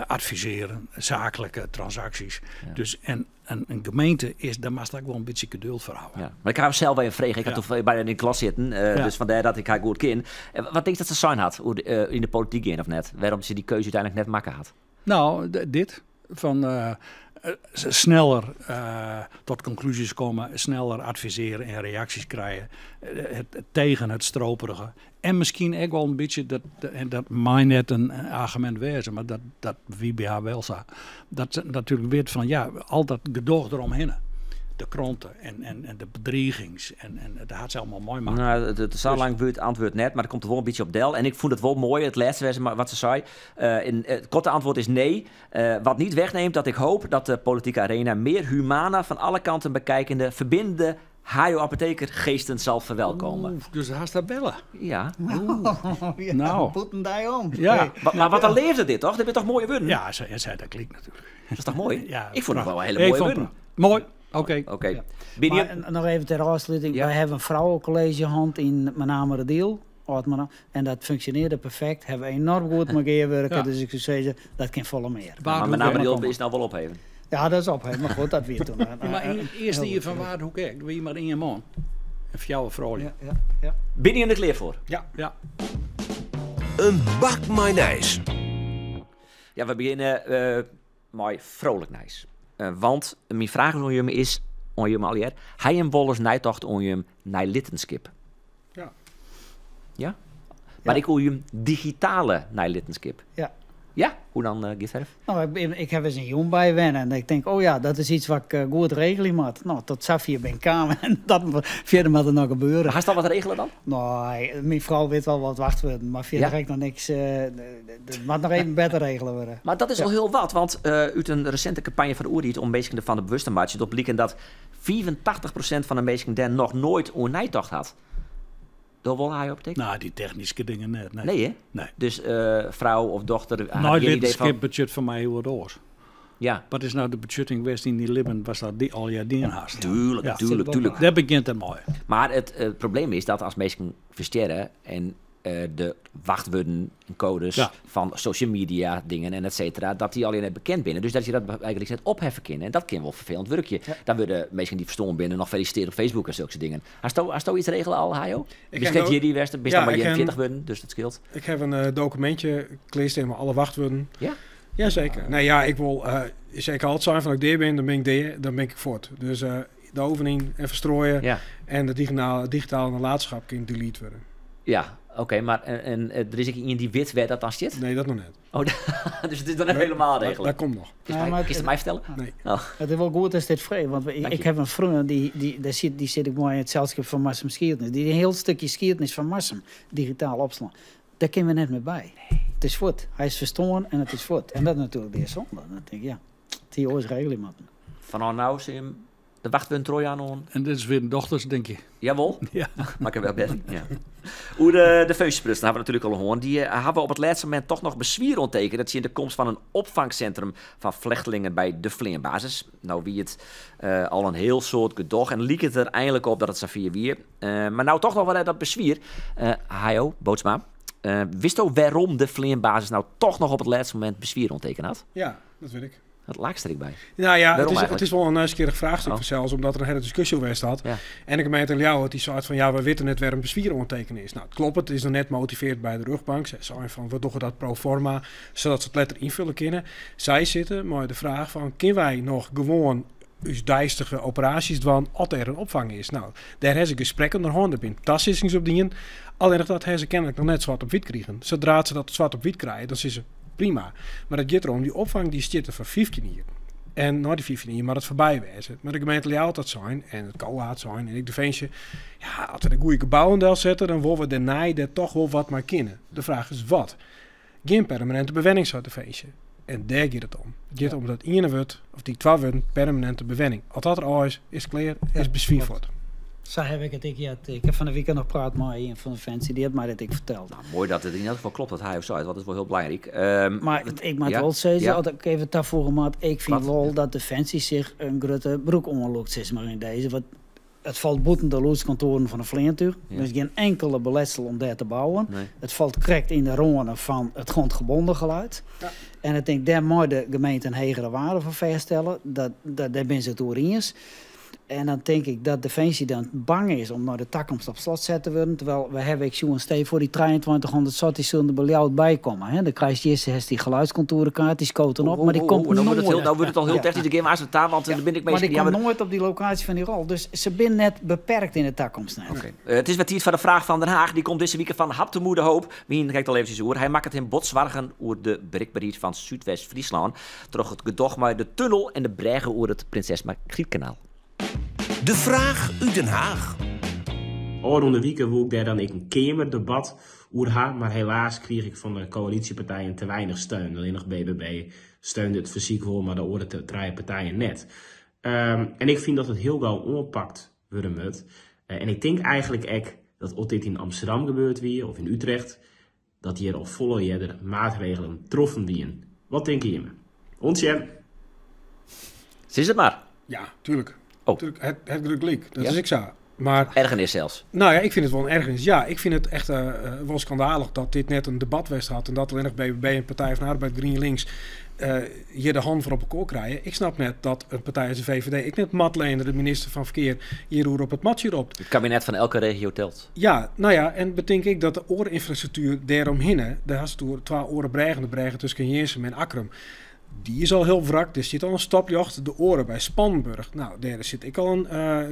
Speaker 11: advisearjen, saaklike transaksjes. Dus en in gemeente is, dêr moatst ek wol in bytsje geduld foar hawwe.
Speaker 1: Ja. Mar ik ha har sels even frege. Ik ha
Speaker 11: Ja.
Speaker 1: doe by yn de klas sitten, dus fandêr dat ik har goed ken. Wat tinkst dat se sein hat oer yn de polityk gean of net? Wêrom't se dy keuze úteinlik net makke hat?
Speaker 11: Nou, dit. Fan sneller tot konklúzjes komme, sneller advisearje en reaksjes krije. Het tegen it stroperige. En miskien ek wol in bytsje, dat, en dat mei net in argumint wêze, mar dat wie by har wol sa. Dat se natuerlik wit fan, ja, al dat gedoch deromhinne. De kranten en de bedrigings en dat hat se allegear meimakke.
Speaker 1: Nou, it sa
Speaker 11: Dus
Speaker 1: lang wurdt it antwurd net, mar it komt der wol in bytsje op del. En ik fûn it wol moai, it lêste wêze wat se sei. In, it koarte antwurd is nee. Wat niet wegneemt dat ik hoop dat de politieke arena meer humane, van alle kanten bekijkende, verbindende Hayo Apotheker geesten zal verwelkomen.
Speaker 11: Oeh, dus hast dat belle.
Speaker 1: Ja.
Speaker 3: Oeh. Ja,
Speaker 11: Nou.
Speaker 3: bûten dy om.
Speaker 11: Ja.
Speaker 3: Hey.
Speaker 1: Maar wat dan leefde dit toch? Dit binne toch moaie wurden?
Speaker 11: Ja, sy dat klinkt natuerlik.
Speaker 1: Dat is toch moai?
Speaker 11: Ja,
Speaker 1: ik fûn it wol hiele
Speaker 11: Ik
Speaker 1: moaie
Speaker 11: fûn
Speaker 1: wurden.
Speaker 11: it moai. Oké.
Speaker 1: Oké.
Speaker 11: Ja.
Speaker 1: Binne
Speaker 3: Maar,
Speaker 1: je-
Speaker 3: nog even ter afsluiting.
Speaker 1: Ja.
Speaker 3: Wij hebben een vrouwencollege gehad in Menameradiel. Oud-Menaam. En dat functioneerde perfect. Hebben we enorm goed mee gewerkt.
Speaker 11: Ja.
Speaker 3: Dus ik zou zeggen, dat kan volle meer.
Speaker 11: Waar
Speaker 1: Maar
Speaker 11: hoek
Speaker 1: Menameradiel
Speaker 11: ek?
Speaker 1: is nou wol opheven.
Speaker 3: Ja, dat is opheven. Maar goed, dat wie toen.
Speaker 11: Ja, mar yn it earste jier fan Waadhoeke ek, wie mar ien man. En fjouwer froulju.
Speaker 3: Ja, ja, ja.
Speaker 1: Binne jim der klear foar?
Speaker 4: Ja.
Speaker 11: Ja.
Speaker 2: In bak mei nijs.
Speaker 1: Ja, we begjinne mei frolik nijs. Want myn fraach oan jimme is, oan jimme allegear, ha jim wolris neitocht oer jim neilittenskip?
Speaker 4: Ja.
Speaker 1: Ja? Mar ek oer jim digitale neilittenskip?
Speaker 3: Ja.
Speaker 1: Ja? Hoe dan, Geert Verf?
Speaker 3: Nou, ik ha ris in jûn bywenne en ik tink, oh ja, dat is yts wat ik goed regelje moat. Nou, tot safier bin ik kaam en dat fierder moat der noch gebeure.
Speaker 1: Mar hast al wat regele dan?
Speaker 3: Nee, myn frou wit wol wat wachtwurden, mar fierder
Speaker 1: Ja?
Speaker 3: ha ik noch niks. Dat moat noch even better regele wurde.
Speaker 1: Mar dat is
Speaker 3: Ja.
Speaker 1: al hiel wat, want út in resinte kampanje fan de oerheid om minsken derfan bewust te meitsjen, docht bliken dat 85% fan de minsken dêr noch noait oer neitocht hat. Doch wol hy op tik?
Speaker 11: Nou, dy technyske dingen net. Nee.
Speaker 1: Nee, hè?
Speaker 11: Nee.
Speaker 1: Dus frou of dochter hat
Speaker 11: Nou,
Speaker 1: gjin idee
Speaker 11: littenskip
Speaker 1: fan
Speaker 11: betsjut foar my hiel wat oars.
Speaker 1: Ja.
Speaker 11: Wat is no de betsjutting west yn dyn libben, watst dat dy allegear dien hast?
Speaker 1: Tuurlijk,
Speaker 11: Ja.
Speaker 1: tuurlijk, tuurlijk.
Speaker 11: Dêr begjint it mei.
Speaker 1: Mar it probleem is dat as minsken ferstjerre en de wachtwurden en koades fan social media dingen en et cetera, dat dy allegear net bekend binne. Dus dat je dat bygelyks net opheffe kinne. En dat kin wol ferfelend wurkje.
Speaker 3: Ja.
Speaker 1: Dan wurde minsken dy't ferstoarn binne noch felisitearre op Facebook en sokke dingen. Hasto yts regele al, Hayo?
Speaker 4: Ik
Speaker 1: Bist
Speaker 4: heb
Speaker 1: net
Speaker 4: no-
Speaker 1: jierdei west, bist
Speaker 4: Ja,
Speaker 1: noch mar
Speaker 4: ik heb
Speaker 1: 41 wurden, dus dat skeelt.
Speaker 4: Ik ha in dokumintsje klearstean mei alle wachtwurden.
Speaker 1: Ja?
Speaker 4: Jazeker. Nee, ja, ik wol seker altyd sein fan as ik dea bin, dan bin ik dea, dan bin ik fuort. Dus de oven yn en ferstrooie
Speaker 1: Ja.
Speaker 4: en de digitale nalatenschap kin delete wurde.
Speaker 1: Ja, oké, mar en der is ek ien dy't wit wêr't dat dan sit?
Speaker 4: Nee, dat noch net.
Speaker 1: Oh, dus it is noch net hielendal regele.
Speaker 4: Dat komt noch.
Speaker 1: Kinst
Speaker 3: Ja, maar
Speaker 1: it my fertelle?
Speaker 4: Nee.
Speaker 1: Oh.
Speaker 3: It is wol goed datst dit fregest, want
Speaker 1: Dank
Speaker 3: ik
Speaker 1: je.
Speaker 3: ha in freon, dy sit ek mei yn it selskip fan Marsum Skiednis. Dy't in hiel stikje skiednis fan Marsum digitaal opslaan. Dêr kinne we net mear by.
Speaker 1: Nee.
Speaker 3: It is fuort. Hy is ferstoarn en it is fuort. En dat is natuerlik de zonde. Dan tink ik, ja, it hie oars regelje moatten.
Speaker 1: Fanôf no sil jim de wachtwurden trochjaan oan.
Speaker 11: En dit is wer dochters, tink ik.
Speaker 1: Jawol?
Speaker 11: Ja.
Speaker 1: Mar ik wol better. Ja. Oer de feunstjesprutsen ha we natuerlik al hân. Dy hawwe op it lêste momint dochs noch beswier oantekene tsjin de komst fan in opfangsintrum fan flechtlingen by de fleanbasis. No wie it al in hiel soad gedoch en like it der einlik op dat it safier wie. Mar no dochs noch wer dat beswier. Hayo Bootsma, witsto wêrom't de fleanbasis no dochs noch op it lêste momint beswier oantekene hat?
Speaker 4: Ja, dat wit ik.
Speaker 1: Dat laachst der ek by.
Speaker 4: Nou ja,
Speaker 1: Wêrom
Speaker 4: het
Speaker 1: eigentlik?
Speaker 4: is wol in nijsgjirrich fraachstik
Speaker 1: Oh.
Speaker 4: fansels, omdat der in hiele diskusje west hat.
Speaker 1: Ja.
Speaker 4: En de gemeente Ljouwert dy sei fan ja, we witte net wêrom't beswier oantekene is. Nou, it kloppet, it is noch net motivearre by de rjochtbank. Sy seinen fan we dogge dat pro forma, sadat se it letter ynfolje kinne. Sy sitte mei de fraach fan kinne wy noch gewoan Ús deistige operaasjes dwaan as der in opfang is. No, dêr ha se gesprekken oer hân, der binne tasizzings op dien. Allinnich dat ha se kennelik noch net swart op wyt krigen. Sadra't se dat swart op wyt krije, dan sizze se prima. Mar it giet derom, dy opfang dy stiet der foar 15 jier. En nei dy 15 jier moat it foarby wêze. Mar de gemeente Ljouwert hat sein, en it COA hat sein, en ek Definsje, ja, as we de goede gebouwen delsette, dan wolle we dêrnei dêr toch wol wat mei kinne. De fraach is wat. Gjin permaninte bewenning, seit Definsje. En dêr giet it om. It giet om dat iene wurd, of dy twa wurden, permaninte bewenning. As dat der ôf is, is it klear, is beswier fuort.
Speaker 3: Sa haw ik it ek heard. Ik haw fan 'e wike noch praat mei ien fan Definsje, dy hat my dit ek ferteld.
Speaker 1: Nou, moai dat it yn elk gefal klopt wat hy seit, want dat is wol hiel belangryk.
Speaker 3: Mar ik moat wol sizze, as ik even tafoege moat, ik fyn wol dat Definsje sich in grutte broek oanlûkt, sis mar yn dizze. Want It falt bûten de lûdskontoeren fan in fleantúch. Der is gjin inkele beletsel om dêr te bouwen. It falt krekt yn de râne fan it grondgebonden geluid. En ik tink, dêr mei de gemeente in hegere waarde foar fêststelle. Dat, dêr binne se it oer iens. En dan tink ik dat Definsje dan bang is om nei de takomst op slot set te wurden. Terwijl we hawwe ek sjoen, stel je foar dy 2300 sorties soene der by Ljouwert by komme. Hè? Dan krijst hjir hast dy geluidscontourenkaart, dy skoot dan op, mar dy komt
Speaker 1: noait. No wurdt it al hiel technysk, gean we ta, want der binne ek
Speaker 3: minsken dy hawwe. Mar dy komt noait op dy lokaasje fan dy rol. Dus se binne net beperkt yn de takomst net.
Speaker 1: Oké. It is wer tiid foar de fraach fan Den Haach. Dy komt dizze wike fan Hap te Moe de Hoop. We hienen it krekt al eventsjes oer. Hy makket him bot soargen oer de berikberheid fan Súdwest-Fryslân troch it gedoch mei de tunnel en de brêge oer it Prinses Margrietkanaal.
Speaker 2: De fraach út Den Haach.
Speaker 12: Ofrûne wike woe ik dêr dan ek in keamerdebat oer ha, mar helaas kriich ik fan de koalysjepartijen te weinich steun. Allinnich BBB steunde it fersyk wol, mar de oare trije partijen net. En ik fyn dat it hiel gau oanpakt wurde moat. En ik tink eigentlik ek dat as dit yn Amsterdam gebeurd wie of yn Utrecht, dat hjir al folle earder maatregelen troffen wienen. Wat tinke jimme? Oant sjen!
Speaker 1: Sis it mar.
Speaker 4: Ja, tuurlijk.
Speaker 1: Oh.
Speaker 4: Tuurlijk, het grut gelyk. Dat is ek sa. Maar,
Speaker 1: Ergernis sels.
Speaker 4: Nou ja, ik fyn it wol in ergernis. Ja, ik fyn it echt wol skandalich dat dit net in debat west hat en dat allinnich BBB en Partij van de Arbeid GrienLinks hjir de hannen foar op elkoar krije. Ik snap net dat in partij as de VVD ek net Madlener, de minister fan Ferkear, hjiroer op it matsje ropt.
Speaker 1: It kabinet fan elke regio telt.
Speaker 4: Ja, nou ja, en betink ek dat de oare ynfrastruktuer dêromhinne, dêr hast it oer twa oare brêgen, de brêge tusken Jirnsum en Akkrum, dy is al hiel wrak, dêr stiet al in stopljocht. De oare by Spannenburg, nou, dêr sit ek al in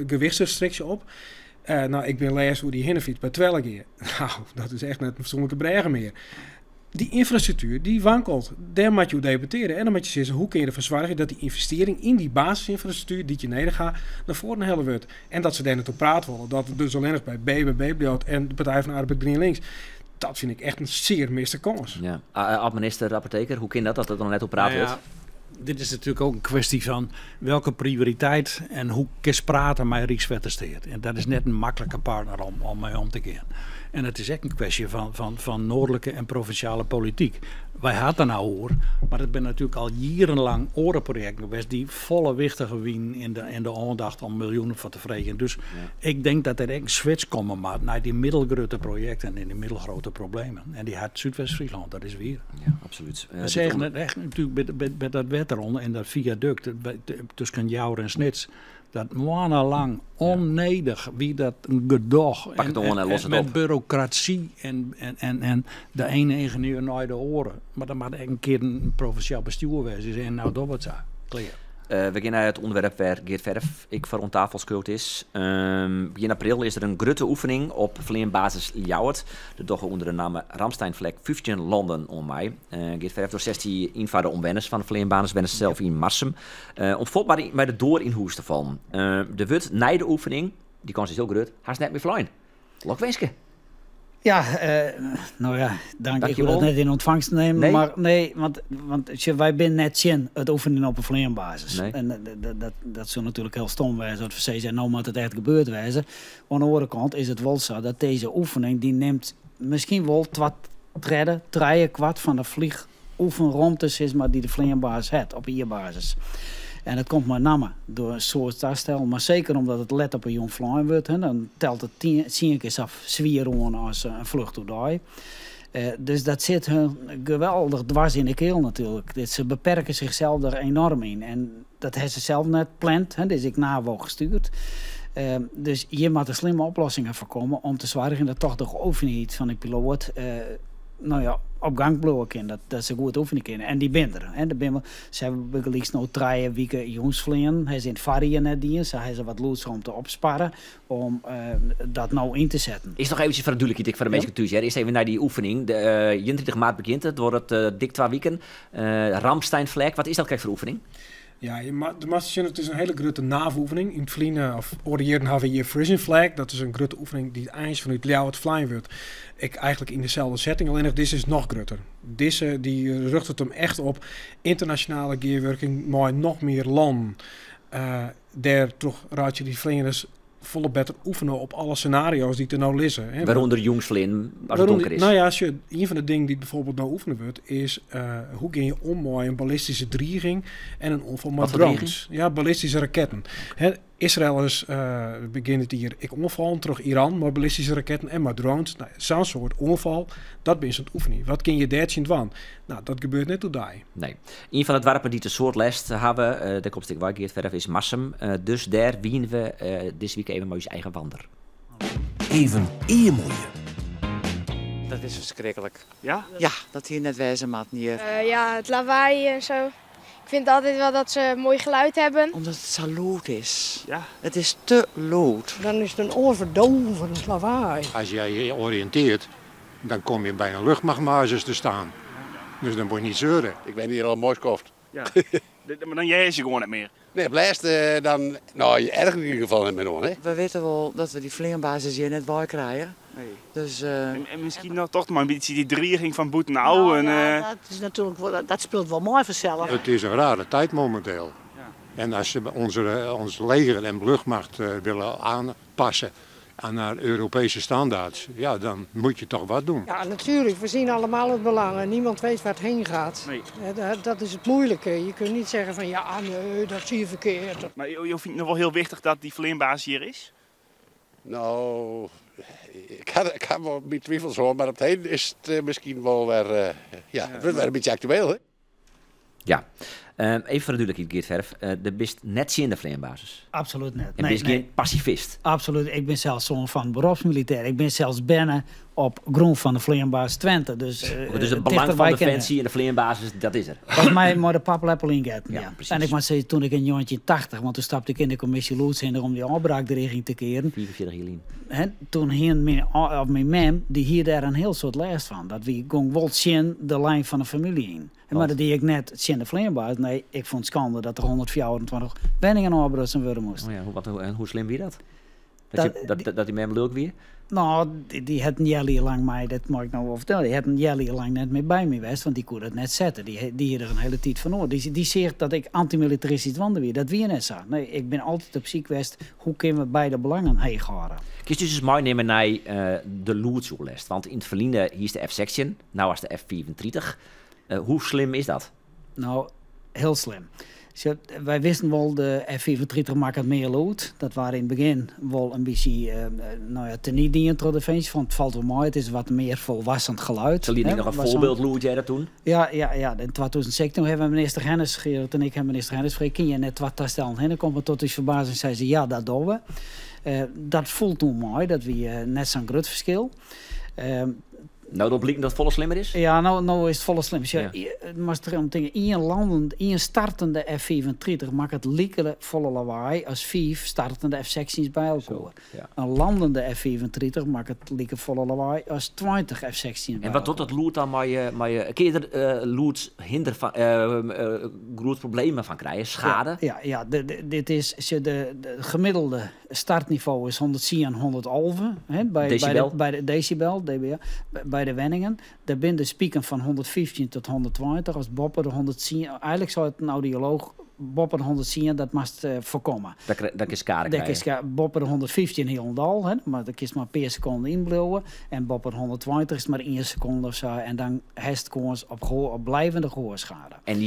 Speaker 4: gewichtsrestriksje op. Nou, ik bin lêst oer dy hinne fytst by Twellegea. Nou, dat is echt net in fatsoenlike brêge mear. Dy ynfrastruktuer, dy wankelt. Dêr moat je oer debattearje. En dan moat je sizze, hoe kin je derfoar soargje dat dy ynvestearring yn dy basisynfrastruktuer dy't je nedich ha, nei foaren helle wurdt. En dat se dêr net oer praat wolle. Dat it dus allinnich by BBB bliuwt en de Partij van de Arbeid GrienLinks. Dat fyn ik echt in sear miste kâns.
Speaker 1: Ja. Ald-minister Apotheker, hoe kin dat, dat der noch net oer praat wurdt?
Speaker 11: Dit is natuerlik ek in kwestje fan welke prioriteit en hoe kinst prate mei Rykswettersteat. En dat is net in maklike partner om mei om te gean. En it is ek in kwestje fan noardlike en provinsjale polityk. Wy ha it der no oer, mar it binne natuerlik al jierrenlang oare projekten west dy't folle wichtiger wienen yn de oandacht om miljoenen foar te freegjen. Dus ik denk dat der ek in switch komme moat nei dy middelgrutte projekten en dy middelgrote problemen. En dy hat Súdwest-Fryslân, dat is wier.
Speaker 1: Ja, absolút.
Speaker 11: We seagen it echt natuerlik by dat wetter en dat fiadukt tusken Joure en Snits. Dat moannenlang ûnnedich wie dat in gedoch.
Speaker 1: Pak it oan en los it
Speaker 11: met
Speaker 1: op.
Speaker 11: Burokrasy en de ene yngenieur nei de oare. Mar der moat ek in kear in provinsjaal bestjoer wêze en no dogge we it sa. Klear.
Speaker 1: We gean nei it ûnderwerp wêr Geert Verf ek foar oan tafel skood is. Begjin april is der in grutte oefening op fleanbasis Ljouwert. Der dogge ûnder de namme Ramsteinvlek 15 lannen oan mei. Geert Verf, do setst dy yn foar de omwenners fan de fleanbasis, wennest sels yn Marsum. Om fuort mar mei de doar yn hûs te fallen. Der wurdt nei de oefening, dy kâns is hiel grut, hast net mear flein. Lokwinske!
Speaker 3: Ja, no ja, dank. Ik hoech dat net yn ûntfangst te nimmen.
Speaker 1: Nee?
Speaker 3: Mar nee, want sjoch, wy binne net tsjin it oefenjen op 'e fleanbasis.
Speaker 1: Nee.
Speaker 3: En dat soe natuerlik hiel stom wêze as we sizze, no moat it echt gebeurd wêze. Oan de oare kant is it wol sa dat dizze oefening, dy nimt miskien wol twa tredde, trije kwart fan de vliegoefenromte, sis mar, dy't de fleanbasis hat op jierbasis. En dat komt mei namme troch in soad tastellen, mar seker omdat it let op 'e jûn flein wurdt, hè, dan telt it tsien kear sa swier oan as in flucht oerdei. Dus dat sit hun geweldich dwers yn de keel natuerlik. Se beperke sichsels der enoarm yn. En dat ha se sels net pland, hè, dit is ek NAVO gestuurd. Dus hjir moatte slimme oplossingen foar komme om te soargjen dat toch de oefenheid fan de piloat. no ja, op gang bliuwe kin, dat se goed oefenje kinne. En dy binne der. Hè. Der binne, se hawwe bygelyks no 3 wike jûnsfleanen, ha se yn it foarjier net dien, sa ha se wat lûdsromte opsparre om dat no yn te setten.
Speaker 1: Is noch eventsjes foar de dúdlikheid, ek foar de minsken thús, hear. Earst even nei dy oefening. De 31 maart begjint it, duorret dik 2 wiken. Ramstein Flag, wat is dat krekt foar oefening?
Speaker 4: Ja, je do moatst sjen, it is in hiele grutte NAVO-oefening. Yn it ferline, of oare jierren, hawwe we hjir Frisian Flag. Dat is in grutte oefening dy't eins fanút Ljouwert flein wurdt. Ek eigentlik yn deselde setting, allinnich dizze is noch grutter. Dizze dy rjochtet him echt op ynternasjonale gearwurking mei noch mear lannen. Dêrtroch reitsje dy fleaners folle better oefene op alle scenario's dy't der no lizze. Hè.
Speaker 1: Wêrûnder jûnsfleanen as it donker is.
Speaker 4: Nou ja, sjoch, ien fan de dingen dy't bijvoorbeeld no oefene wurdt is hoe gean je om mei in ballistyske driging en in oanfal mei
Speaker 1: Wat foar
Speaker 4: drones.
Speaker 1: driging?
Speaker 4: Ja, ballistyske raketten. Hè, Israël is begjin dit jier ek oanfallen troch Iran mei ballistyske raketten en mei drones. Nou, sa'n soart oanfal, dat binne se oan it oefenjen. Wat kin je dêr tsjin dwaan? Nou, dat gebeurt net oerdei.
Speaker 1: Nee. Ien fan de doarpen dy't in soad lêst hawwe, dêr komst ek wei, Geert Verf, is Marsum. Dus dêr wiene we dizze wike even mei ús eigen Wander.
Speaker 2: Even earmoeie.
Speaker 13: Dat is ferskriklik.
Speaker 14: Ja?
Speaker 13: Ja, dat hie net wêze moatten hjir.
Speaker 15: Ja, het lawaai en zo. Ik vind altijd wel dat ze mooi geluid hebben.
Speaker 13: Omdat it sa lûd is.
Speaker 14: Ja.
Speaker 13: It is te lûd.
Speaker 16: Dan is it in oorverdovend lawaai.
Speaker 17: As jij je oriïntearret, dan komme je by in luchtmachtbasis te stean. Dus dan moatst net seure.
Speaker 18: Ik wenje hjir al in moai skoft.
Speaker 14: Ja. Mar dan hearre se gewoan net mear.
Speaker 18: Nee, op lêst dan, no, je ergerje yn ieder gefal net mear oan, hè?
Speaker 13: We witte wol dat we dy fleanbasis hjir net wei krije.
Speaker 14: Nee.
Speaker 13: Dus,
Speaker 14: En miskien noch toch mar in bytsje dy driging fan bûtenôf.
Speaker 16: Nou,
Speaker 14: en,
Speaker 16: ja, dat is natuerlik wol, dat spilet wol mei fansels.
Speaker 17: It is in rare tiid mominteel. En as se ons leger en luchtmacht wille oanpasse oan har Europeeske standerts, ja, dan moatte je toch wat dwaan.
Speaker 16: Ja, natuurlijk. We zien allemaal het belang en niemand weet waar het heen gaat.
Speaker 14: Nee.
Speaker 16: Dat is het moeilijke. Je kunt niet zeggen van ja, nee, dat zie je verkeerd.
Speaker 14: Mar jo fine it noch wol hiel wichtich dat dy fleanbasis hjir is?
Speaker 18: No, ik ha wol myn twivels hoor, mar op 't heden is it miskien wol wer, ja, it wurdt wer in bytsje aktueel, hè?
Speaker 1: Ja. Even foar de dúdlikheid, Geert Verf. Do bist net tsjin de fleanbasis.
Speaker 3: Absolút net.
Speaker 1: En
Speaker 3: Nee,
Speaker 1: bist
Speaker 3: nee.
Speaker 1: gjin pasifist.
Speaker 3: Absolút. Ik bin sels soan fan beropsmilitêr. Ik bin sels berne op grûn fan de fleanbasis Twente. Dus,
Speaker 1: Dus it belang fan
Speaker 3: tichterby kin
Speaker 1: Defensie en de fleanbasis, dat is der.
Speaker 3: Wat my mei de papleppel yngetten,
Speaker 1: Ja,
Speaker 3: ja.
Speaker 1: precies.
Speaker 3: En ik moat sizze, toen ik yn 1980, want toen stapte ik yn de kommisje lûdshinder om dy ôfbraakdriging te kearen.
Speaker 1: 45 jier lyn.
Speaker 3: Hè, toen hienen myn of myn mem, dy hie dêr in hiel soad lêst fan. Dat wie gong wol tsjin de lijn fan de famylje yn. En mar dat die ik net tsjin de fleanbasis. Nee, ik fûn it skande dat der 124 wenningen ôfbrutsen wurde moasten.
Speaker 1: Oh ja, wat, en hoe slim wie dat? Dat,
Speaker 3: Dat,
Speaker 1: je, dat, dat dy mem lilk wie?
Speaker 3: No, dy hat in healjier lang my, dat mei ik no wol fertelle, dy hat in healjier lang net mear by my west, want dy koe dat net sette. Dy hie der in hiele tiid fan oan. Dy seach dat ik antimilitaristysk dwaande wie. Dat wie net sa. Nee, ik bin altyd op syk west, hoe kinne we beide belangen heech hâlde?
Speaker 1: Kinst ús ris meinimme nei de lûdsoerlêst? Want yn it ferline hiest de F-16, no hast de F-35. Hoe slim is dat?
Speaker 3: No, hiel slim. Sjoch, wy wisten wol, de F-35 makket mear lûd. Dat waard yn it begjin wol in bytsje, no ja, teniet dien troch Definsje. Fan it falt wol mei, it is wat mear volwassen geluid.
Speaker 1: Se lieten
Speaker 3: Hè,
Speaker 1: noch in
Speaker 3: was zo'n
Speaker 1: foarbyldlûd hearre toen.
Speaker 3: Ja, ja, ja. In 2016 hawwe we minister Hennis, Gerard en ik hawwe minister Hennis frege, kin je net twa tastellen hinne komme? Tot ús ferbazing sei se, ja, dat dogge we. Dat foel toen mei, dat wie net sa'n grut ferskil.
Speaker 1: No docht bliken dat it folle slimmer is?
Speaker 3: Ja, no is it folle slimmer. Sjoch, moatst der om tinke, ien landend, ien startende F-35 makket like folle lawaai as fiif startende F-16's by elkoar. In landende F-35 makket like folle lawaai as 20 F-16's by
Speaker 1: En wat docht dat lûd dan mei kin je der lûdshinder fan, lûdsproblemen fan krije, schade?
Speaker 3: Ja, ja, dit is, sjoch, de gemiddelde startnivo is 110, 111, hè,
Speaker 1: Desibel?
Speaker 3: by de desibel, dBA, by de wenningen. Dêr binne de spiken fan 115 tot 120, as boppe de 110, eigenlik sei it in audiolooch, boppe de 110, dat moatst foarkomme.
Speaker 1: Dêr kinst skade
Speaker 3: Dêr
Speaker 1: krije.
Speaker 3: kinst boppe de 115 hielendal, hè, mar dêr kinst mar in pear sekonden yn bliuwe. En boppe de 120 is it mar ien sekonde of sa en dan hast kâns op op blijvende gehoorschade.
Speaker 1: En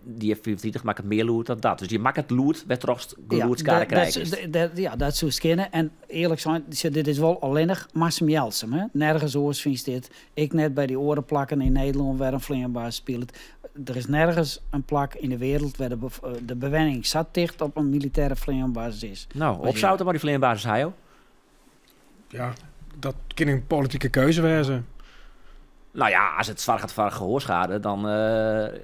Speaker 1: dy F-35 makket mear lûd dan dat. Dus dy makket lûd wêrtroch'tst
Speaker 3: Ja,
Speaker 1: gelûdsskade krije kinst.
Speaker 3: ja, dat soest kinne. En earlik sein, sjoch, dit is wol allinnich Marsum-Jelsum. Hè? Nergens oars fynst dit. Ek net by dy oare plakken yn Nederlân wêr in fleanbasis spilet. Der is nergens in plak yn de wereld wêr de bewenning sa ticht op in militêre fleanbasis is.
Speaker 1: No, opzouten mei dy fleanbasis, Hayo.
Speaker 4: Ja, dat kin in politike keuze wêze.
Speaker 1: Nou ja, as it soarget foar gehoorschade, dan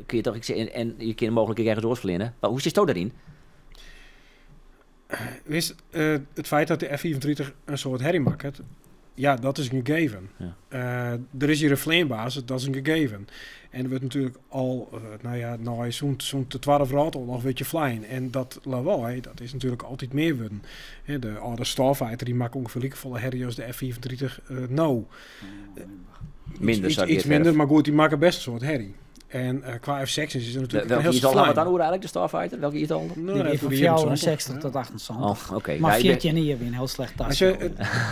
Speaker 1: kun je toch ik en je kin mooglik ek ergens oars fleane. Mar hoe sitsto dêryn?
Speaker 4: Wist, it feit dat de F-35 in soad herrie makket, ja, dat is in gegeven. Der is hjir in fleanbasis, dat is in gegeven. En der wurdt natuerlik al, nou ja, nei sûnt de Twadde Wrâldoarloch wurdt hjir flein. En dat lawaai, dat is natuerlik altyd mear wurden. Hè, de âlde Starfighter dy makke ûngefear likefolle herrie as de F-35 no.
Speaker 1: Minder,
Speaker 4: Iets
Speaker 1: sa Geert
Speaker 4: minder,
Speaker 1: Verf.
Speaker 4: mar goed, dy makke best in soad herrie. En kwa F-16 is der natuerlik
Speaker 1: Welke
Speaker 4: in hiel
Speaker 1: jiertal
Speaker 4: soad
Speaker 1: ha we it dan oer eigentlik, de Starfighter? Welke jiertal?
Speaker 4: Nou,
Speaker 3: Die
Speaker 4: dat
Speaker 3: wie fan
Speaker 4: wie jierren
Speaker 3: 64
Speaker 4: 70,
Speaker 3: tot 78.
Speaker 1: Oh, oké.
Speaker 3: Mar
Speaker 1: Ja, ik ben-
Speaker 3: 14 jier wie in hiel slecht
Speaker 4: Maar
Speaker 3: tastel.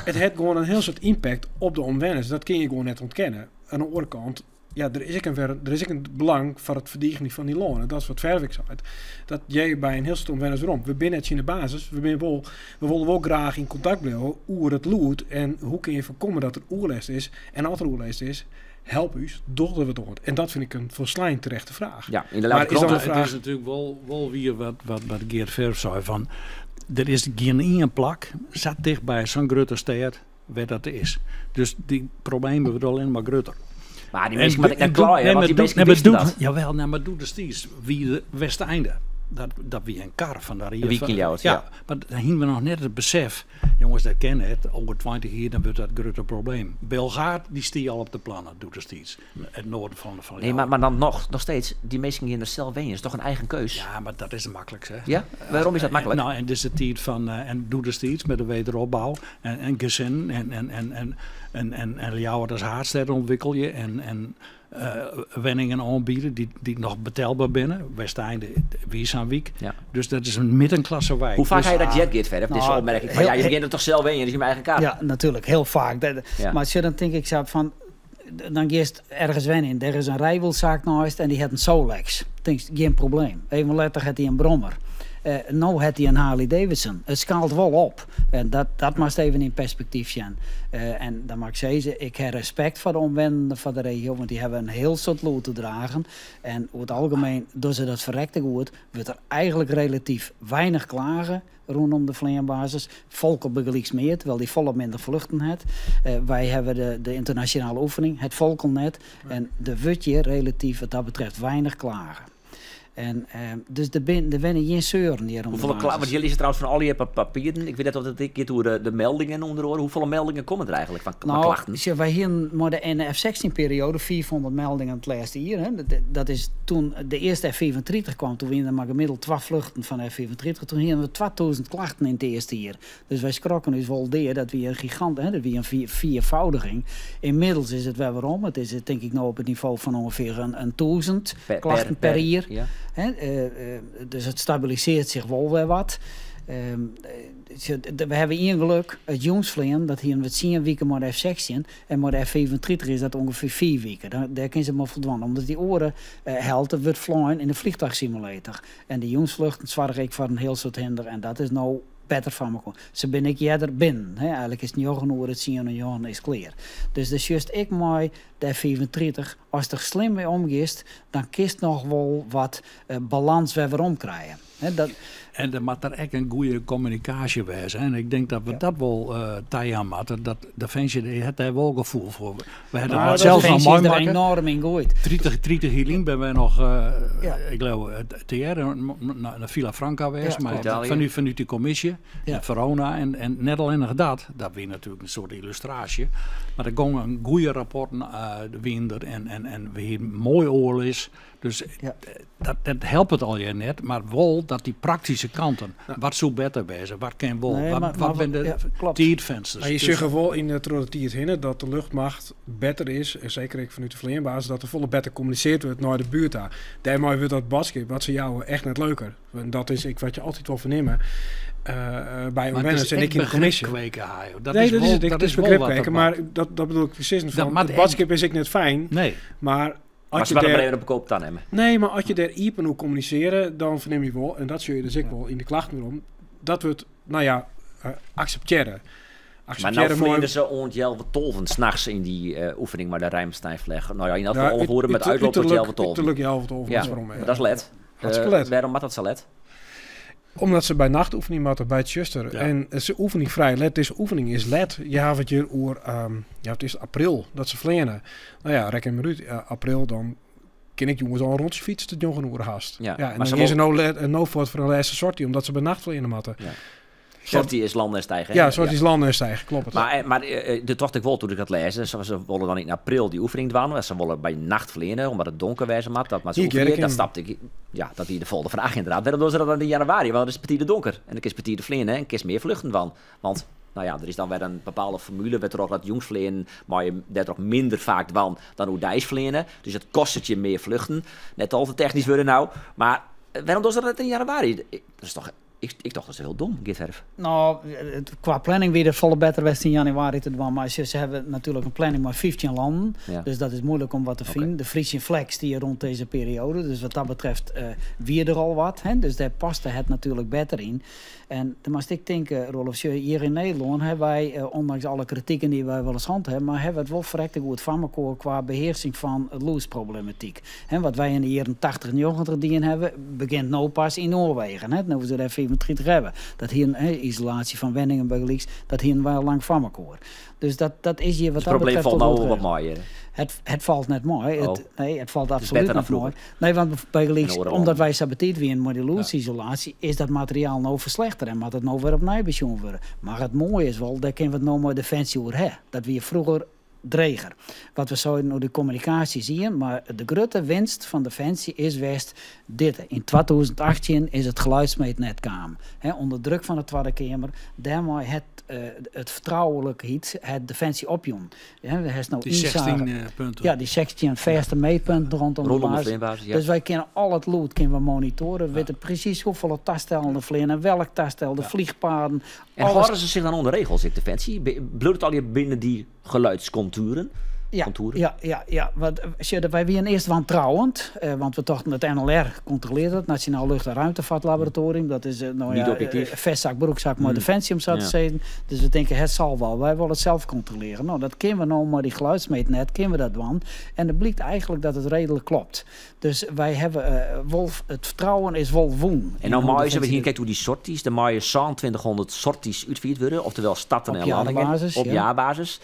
Speaker 4: it hat gewoan in hiel soad impact op de omwenners. Dat kin je gewoan net ûntkennen. Oan de oare kant, ja, der is ek in wer, der is ek in belang foar it ferdigenjen fan dy lân. En dat is wat Verf ek seit. Dat hear je by in hiel soad omwenners werom. We binne net tsjin de basis. We binne wol, we wolle wol graach yn kontakt bliuwe oer it lûd. En hoe kin je foarkomme dat der oerlêst is? En as der oerlêst is, help ús, doch der wat oan. En dat fyn ik in folslein terechte fraach.
Speaker 1: Ja, yn de
Speaker 4: Mar is dan de
Speaker 11: Het
Speaker 4: fraach
Speaker 11: is natuerlik wol wier wat Geert Verf sei fan der is gjin ien plak sa tichtby sa'n grutte stêd wêr't dat is. Dus dy problemen wurde allinnich mar grutter.
Speaker 1: Mar dy
Speaker 11: En
Speaker 1: minsken moatte ek net
Speaker 11: doe-
Speaker 1: kleie,
Speaker 11: nee,
Speaker 1: want
Speaker 11: mar
Speaker 1: dy
Speaker 11: doe-
Speaker 1: minsken
Speaker 11: nee, maar
Speaker 1: wisten
Speaker 11: doe-
Speaker 1: dat.
Speaker 11: Jawel, nee, mar doedestiids wie de Westeinde. Dat wie in kar fan de rie
Speaker 1: Een wyk
Speaker 11: fan
Speaker 1: yn Ljouwert,
Speaker 11: ja.
Speaker 1: ja.
Speaker 11: Mar dan hiene we noch net it besef, jonges, dat kin net. Oer 20 jier dan wurdt dat grutte probleem. Bilgaard, dy stie al op de plannen doedestiids. It noarden fan
Speaker 1: Nee,
Speaker 11: Ljouwert.
Speaker 1: mar dan noch steeds, dy minsken gean der sels wenjen. Is toch in eigen keus?
Speaker 11: Ja, mar dat is it maklikst, hè?
Speaker 1: Ja? Wêrom is dat maklik?
Speaker 11: Nou, en dit is de tiid fan, en doedestiids mei de wederopbou en gesinnen en Ljouwert as haadstêd ûntwikkelje en wenningen oanbiede dy't noch betelber binne. Westeinde wie sa'n wyk. Dus dat is in middenklassewijk.
Speaker 1: Hoe faak
Speaker 11: Dus
Speaker 1: ha je dat heard, Geert Verf? Dizze
Speaker 3: Nou,
Speaker 1: opmerking fan, ja, je begjint der toch sels wenjen, dus je eigen kar.
Speaker 3: Ja, natuerlik, hiel faak. Mar sjoch, dan tink ik sa fan, dan giest ergens wenjen, dêr is in rijwielsaak neist en dy hat in Solex. Tinkst, gjin probleem. Even letter hat hy in brommer. No hat hy in Harley Davidson. It skaalt wol op. En dat moatst even yn perspektyf sjen. En dan moat ik sizze, ik ha respekt foar de omwennenden fan de regio, want dy hawwe in hiel soad lûd te dragen. En oer it algemien dogge se dat ferrekte goed. Wurdt der eigentlik relatyf weinich klage rûnom de fleanbasis. Volkel bygelyks mear, terwyl dy folle minder fluchten hat. Wy hawwe de ynternasjonale oefening, hat Volkel net. En der wurdt hjir relatyf wat dat betreft weinich klage. En dus der wenne gjin seuren hjir om de
Speaker 1: Hoefolle
Speaker 3: basis.
Speaker 1: want hjir lizze trouwens fan allegear papieren. Ik wit net oft it ek giet oer de meldingen ûnder oare. Hoefolle meldingen komme der eigentlik fan klachten?
Speaker 3: Sjoch, wy hienen mei de F-16-perioade 500 meldingen it lêste jier. Hè. Dat is toen de earste F-35 kwam, toen wiene der mar gemiddeld 2 fluchten fan F-35. Toen hienen we 2000 klachten yn it earste jier. Dus wy skrokken ús wol dea. Dat wie in gigant, hè, dat wie in viervoudiging. Ynmiddels is it wer werom. It is tink ik no op it nivo fan ûngefear in 1000 klachten per jier. Hè, dus it stabilisearret sich wol wer wat. Sjoch, we hawwe ien geluk, it jûnsfleanen, dat hienen we 10 wiken mei de F-16 en mei de F-35 is dat ûngefear 5 wiken. Dêr kinne se mei foldwaan, omdat dy oare helte wurdt flein yn de vliegtuigsimulator. En de jûnsfluchten soargje ek foar in hiel soad hinder en dat is no better foar mekoar. Se binne ek earder binnen. Hè. Eigentlik is it njoggen oere, tsien oer njoggen is klear. Dus dêr sjochst ek mei de F-35, ast der slim mei omgiest, dan kinst noch wol wat balâns wer werom krije. Hè, dat
Speaker 11: En der moat der ek in goede kommunikaasje wêze. En ik denk dat we dat wol tajaan moatte. Dat Definsje dy hat dêr wol gefoel foar. We hawwe
Speaker 3: Nou,
Speaker 11: dat sels noch
Speaker 3: Definsje is der
Speaker 11: meimakke.
Speaker 3: enoarm yn goed.
Speaker 11: 30 jier lyn binne wy noch, ik leau, tegearre nei Villa Franca west, mar
Speaker 1: Italië.
Speaker 11: fanút dy kommisje yn Verona. En net allinnich dat, dat wie natuerlik in soart yllustraasje, mar der gongen in goede rapporten, wienen der en we hienen moai oerlis. Dus dat helpt it allegear net, mar wol dat dy praktyske kanten, wat soe better wêze, wat kin wol,
Speaker 3: Nee,
Speaker 11: wat
Speaker 3: mar
Speaker 11: binne de
Speaker 3: ja, klopt.
Speaker 11: tiidfensters.
Speaker 4: Maar je
Speaker 11: Dus
Speaker 4: zegt wel in de troch de tiid hinne dat de luchtmacht better is, en seker ek fanút de fleanbasis, dat der folle better kommunisearre wurdt nei de buert ta. Dêrmei wurdt dat boadskip wat se jouwe echt net leuker. Want dat is ek wat je altyd wol fernimme by
Speaker 11: Mar it
Speaker 4: omwenners
Speaker 11: is
Speaker 4: en
Speaker 11: ek
Speaker 4: ek yn de
Speaker 11: begrip
Speaker 4: kommisje.
Speaker 11: kweke, Hajo. Dat
Speaker 4: Nee,
Speaker 11: is
Speaker 4: dat is
Speaker 11: wol,
Speaker 4: it.
Speaker 11: dat
Speaker 4: Het
Speaker 11: is
Speaker 4: is
Speaker 11: wol
Speaker 4: begrip
Speaker 11: wat
Speaker 4: kweken,
Speaker 11: er
Speaker 4: maar
Speaker 11: bart.
Speaker 4: dat bedoel ik precies
Speaker 11: Dat
Speaker 4: van,
Speaker 11: moat
Speaker 4: het
Speaker 11: ek
Speaker 4: boadskip is ek net fijn,
Speaker 11: Nee.
Speaker 4: maar als
Speaker 1: Maar ze
Speaker 4: je
Speaker 1: willen
Speaker 4: daar
Speaker 1: maar even op de koop dan nemen.
Speaker 4: Nee, maar als je daar iepen hoe communiceren, dan verneem je wel, en dat zul je dus ook wel in de klachten erom, dat wordt, nou ja, accepteren.
Speaker 1: Maar
Speaker 4: Accepteren
Speaker 1: nou
Speaker 4: mooi.
Speaker 1: vliegen ze ont Jelve Tolven s'nachts in die oefening waar de Rijnsteinvleg. Nou ja, in dat
Speaker 4: Ja,
Speaker 1: geval horen met uitloop tot Jelve Tolven.
Speaker 4: Uiterlijk Jelve Tolven,
Speaker 1: Ja,
Speaker 4: dat is waarom,
Speaker 1: maar
Speaker 4: ja.
Speaker 1: dat is let.
Speaker 4: Hartstikke let.
Speaker 1: Waarom moet dat zo let?
Speaker 4: Omdat se by nachtoefening moatte by it tsjuster. En se oefening frij let. Dizze oefening is let. Je hawwe it hjir oer, ja, it is april dat se fleane. No ja, rekken mar út. April, dan kin ik jûns al in rûntsje fytse tot njoggen oere hast. Ja, en
Speaker 1: Maar
Speaker 4: dan
Speaker 1: se
Speaker 4: gean se no let, no fuort foar in lêste sortie, omdat se by nacht fleane moatte.
Speaker 1: Sortie is landen en stijgen, hè?
Speaker 4: Ja, sortie is landen en stijgen, kloppet.
Speaker 1: Maar dat tocht ik wol toen ik dat lêsde. Se wolle dan yn april dy oefening dwaan. Mar se wolle by nacht fleane, omdat it donker wêze moat. Dat moat se
Speaker 4: Hier,
Speaker 1: oefenje.
Speaker 4: Gerrit,
Speaker 1: Dat snapte ik. Ja, dat wie de folgjende fraach ynderdaad. Wêrom dogge se dat dan yn januari? Want dan is it betiid donker. En dan kinst betiid fleane en kinst mear fluchten dwaan. Want, no ja, der is dan wer in bepaalde formule wêrtroch dat jûnsfleanen mei je dêrtroch minder faak dwaan dan oerdeis fleane. Dus it kostet je mear fluchten. Net al te technysk wurde no. Mar wêrom dogge se dat net yn januari? Dat is toch, ik tocht dat is hiel dom, Geert Verf.
Speaker 3: No, kwa planning wie it folle better west yn januari te dwaan. Mar se hawwe natuerlik in planning mei 15 lannen. Dus dat is moeilik om wat te finen. De Frisian Flag stie rûn dizze perioade. Dus wat dat betreft wie der al wat. Hè? Dus dêr paste it natuerlik better yn. En dan moatst ek tinke, Roelof, sjoch, hjir yn Nederlân hawwe wy, ûndanks alle kritiken dy't wy wolris hân hawwe, mar hawwe we it wol ferrekte goed foar mekoar kwa behearsing fan lûdsproblematyk. Hè, wat wy yn de jierren 80, 90 dien hawwe, begjint no pas yn Noarwegen. Hè, no we der 35 hawwe. Dat hienen, hè, isolaasje fan wenningen bygelyks, dat hienen wy al lang foar mekoar. Dus dat is hjir wat
Speaker 1: Het
Speaker 3: dat
Speaker 1: probleem
Speaker 3: betreft
Speaker 1: falt
Speaker 3: wol
Speaker 1: no
Speaker 3: goed
Speaker 1: wat
Speaker 3: regele.
Speaker 1: mei, hè?
Speaker 3: Het falt net mei. Nee, it falt
Speaker 1: Het is
Speaker 3: absolút
Speaker 1: better dan
Speaker 3: net mei.
Speaker 1: vroeger.
Speaker 3: Nee, want bygelyks,
Speaker 1: In oare
Speaker 3: omdat
Speaker 1: landen.
Speaker 3: wy sa betiid wienen mei dy lûdsisolaasje, is dat materiaal no ferslechtere en moat it no wer opnij besjoen wurde. Mar it moaie is wol, dêr kinne we it no mei Definsje oer ha. Dat wie froeger dreger. Wat we seiden oer de kommunikaasje is ien, mar de grutte winst fan Definsje is west dit. Yn 2018 is it geluidsmeetnet kaam. Hè, ûnder druk fan de Twadde Keamer. Dêrmei hat it fertroulikheid hat Definsje opjûn. Ja, we hast no
Speaker 11: Die 16,
Speaker 3: ynzage.
Speaker 11: punten.
Speaker 3: Ja, dy 16 fêste meetpunten rondom de
Speaker 1: Rondom de
Speaker 3: basis.
Speaker 1: fleanbasis, ja.
Speaker 3: Dus wy kinne al it lûd kinne we monitoaren. We witte presys hoefolle tastellen der fleane en welk tastel, de vliegpaden.
Speaker 1: En
Speaker 3: alles.
Speaker 1: hâlde se sich dan oan de regels, ek Defensie? Bliuwt it allegear binnen dy geluidscontouren?
Speaker 3: Ja,
Speaker 1: Contouren?
Speaker 3: ja. Want, sjoch, wy wienen earst wantrouwend, want we tochten it NLR kontrolearret it, Nationaal Lucht- en Ruimtevaartlaboratorium. Dat is no
Speaker 1: Niet
Speaker 3: ja,
Speaker 1: objectief.
Speaker 3: vestzak, broekzak mei Defensie om sa te sizzen. Dus we tinke, it sil wol, wy wolle it sels kontrolearje. No, dat kinne we no mei dy geluidsmeetnet, kinne we dat dwaan. En it blykt eigentlik dat it reedlik kloppet. Dus wy hawwe wol, it fertrouwen is wol wûn.
Speaker 1: En no
Speaker 3: In hoe
Speaker 1: meie se, we
Speaker 3: Defensie
Speaker 1: hiene krekt oer dy sorties, der meie 2700 sorties útfierd wurde, oftewol starten
Speaker 3: Op
Speaker 1: en landingen.
Speaker 3: jaarbasis,
Speaker 1: Op
Speaker 3: ja.
Speaker 1: jaarbasis.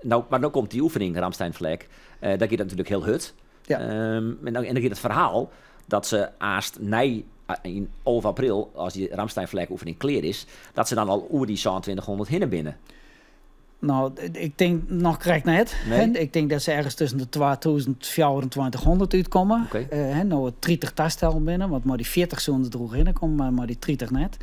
Speaker 1: No, mar no komt dy oefening, Ramstein Flag. Dêr giet it natuerlik hiel hurd. En dan giet it ferhaal dat se aanst nei, yn 11 april, as dy Ramstein Flag oefening klear is, dat se dan al oer dy 2700 hinne binne.
Speaker 3: No, ik tink noch krekt net.
Speaker 1: Nee?
Speaker 3: Hè, ik tink dat se ergens tusken de 2024 en 2000 útkomme. Hè, no it 30 tastellen binne, want mei dy 40 soene der oerhinne komme, mar mei dy 30 net.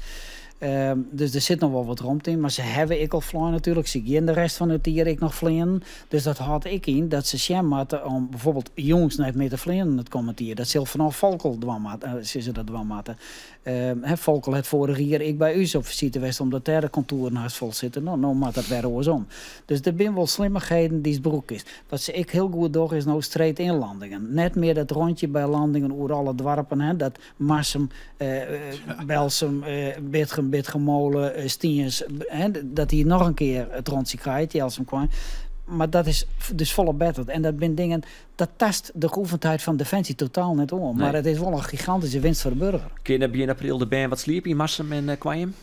Speaker 3: Dus der sit noch wol wat romte yn, mar se hawwe ek al flein natuerlik. Se gean de rest fan it jier ek noch fleanen. Dus dat hâldt ek yn dat se sjen moatte om byfoarbyld jûns net mear te fleanen it kommend jier. Dat sil fanôf Volkel dwaan moatte, sille se dat dwaan moatte. Hè, Volkel hat foarich jier ek by ús op fisite west, omdat dêr de kontoeren hast fol sitte. No, no moat dat wer oarsom. Dus der binne wol slimmichheden dy't brûkt is. Wat se ek hiel goed dogge is no straight inlandingen. Net mear dat rûntsje by landingen oer alle doarpen, hè, dat Marsum, Belsum, Bitgum, Bitgummole, Stiens, hè, dat dy noch in kear it rûntsje krijt, Jelsum Koarnjum. Mar dat is dus folle better. En dat binne dingen, dat tast de geoefendheid fan Defensie totaal net oan.
Speaker 1: Nee.
Speaker 3: Mar it is wol in gigantyske winst foar de boarger.
Speaker 1: Kinne begjin april de bern wat sliepe yn Marsum en Koarnjum?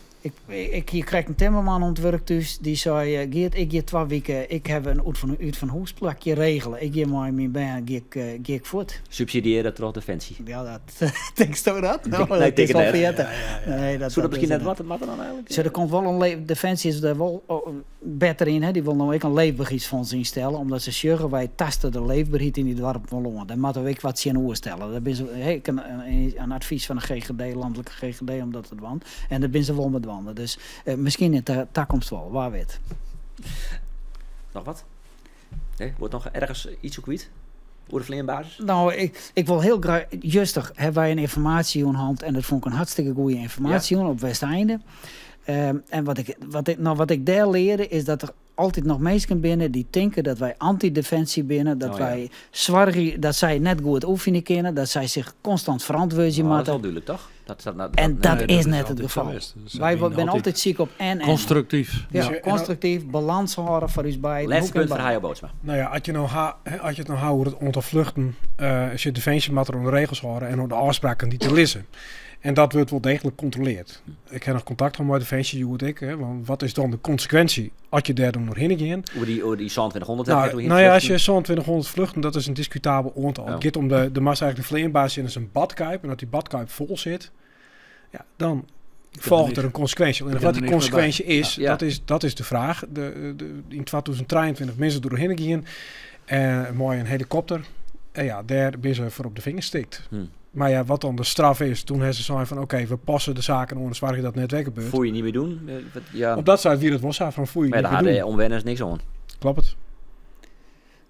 Speaker 3: Ik hie krekt in timmerman oan it wurk thús. Dy sei, Geert, ik gean 2 wiken. Ik ha in út fan hûsplakje regele. Ik gean mei myn bern gean ik fuort.
Speaker 1: Subsidiearre troch Defensie.
Speaker 3: Ja, dat tinksto dat?
Speaker 1: Nee,
Speaker 3: No,
Speaker 1: ik
Speaker 3: dat
Speaker 1: tink
Speaker 3: is
Speaker 1: it
Speaker 3: al
Speaker 1: net.
Speaker 3: ferjitten.
Speaker 1: Ja.
Speaker 3: Nee,
Speaker 1: Soe dat
Speaker 3: dat
Speaker 1: miskien
Speaker 3: is
Speaker 1: net
Speaker 3: het
Speaker 1: wat moatte dan eigentlik?
Speaker 3: Zo, der komt wol in Defensie is dêr wol, oh, better yn. Hè? Dy wol no ek in leefberheidsfonds ynstelle, omdat se sjogge, wy taaste de leefberheid yn dy doarpen wol oan. Dêr moatte we ek wat tsjinoer stelle. Dêr binne se, hè, ek in advys fan de GGD, lanlike GGD, om dat te dwaan. En dêr binne se wol mei dwaande. Dus miskien yn de takomst wol, wa wit.
Speaker 1: Noch wat? Nee, wurdt noch ergens yts kwyt? Oer de fleanbasis?
Speaker 3: No, ik wol hiel graach... Juster hawwe wy in ynformaasjejûn hân en dat fûn ik in hartstikke goede ynformaasjejûn op Westeinde. En wat ik dêr learde is dat der altyd noch minsken binne dy't tinke dat wy anti-defensie binne, dat wy soargje dat sy net goed oefenje kinne, dat sy sich konstant ferantwurdzje
Speaker 1: No, dat is
Speaker 3: moatte.
Speaker 1: wol dúdlik, toch? Dat,
Speaker 3: En
Speaker 1: dat,
Speaker 3: dat
Speaker 1: nee,
Speaker 3: is
Speaker 1: dat is
Speaker 3: net it
Speaker 1: altyd
Speaker 3: gefal.
Speaker 1: sa west. Dat
Speaker 3: Wy
Speaker 1: zijn
Speaker 3: binne
Speaker 1: altyd
Speaker 3: altyd siik op en, en.
Speaker 11: Konstruktyf.
Speaker 3: Ja,
Speaker 4: Dus,
Speaker 3: konstruktyf, balâns hâlde foar ús beiden.
Speaker 1: Lêste
Speaker 3: Hoek en
Speaker 1: punt foar
Speaker 3: baan.
Speaker 1: Hayo Bootsma.
Speaker 4: No ja, as je no ha, hè, as je it no ha oer it oantal fluchten, as je Defensie moat der oan de regels hâlde en oan de ôfspraken dy't der lizze. En dat wurdt wol deeglik kontroleard. Ik ha noch kontakt hân mei Definsje hjoed ek. Hè, want wat is dan de konsekwinsje as je dêr dan oerhinne gean?
Speaker 1: Oer dy 2700
Speaker 4: Nou ja, as je 2700 vluchten, dat is in diskutabel oantal. It giet om de, de massa eigenlijk de fleanbasis in is in badkuip. En as dy badkuip fol sit, ja, dan folget der in konsekwinsje. En wat dy konsekwinsje is, dat is de fraach. Yn 2023 binne se derhinne gien mei in helikopter. En ja, dêr binne se foar op de fingers tikt. Mar ja, wat dan de straf is, doe ha se sein fan oké, we passe de saken oan en soargje dat it net wer gebeurt.
Speaker 1: Foe je net mear doen? Ja.
Speaker 4: Op dat stuit wie dat wol sa fan foe je
Speaker 1: Maar
Speaker 4: net
Speaker 1: daar
Speaker 4: mear
Speaker 1: hadden
Speaker 4: doen.
Speaker 1: de omwenners niks oan.
Speaker 4: Kloppet.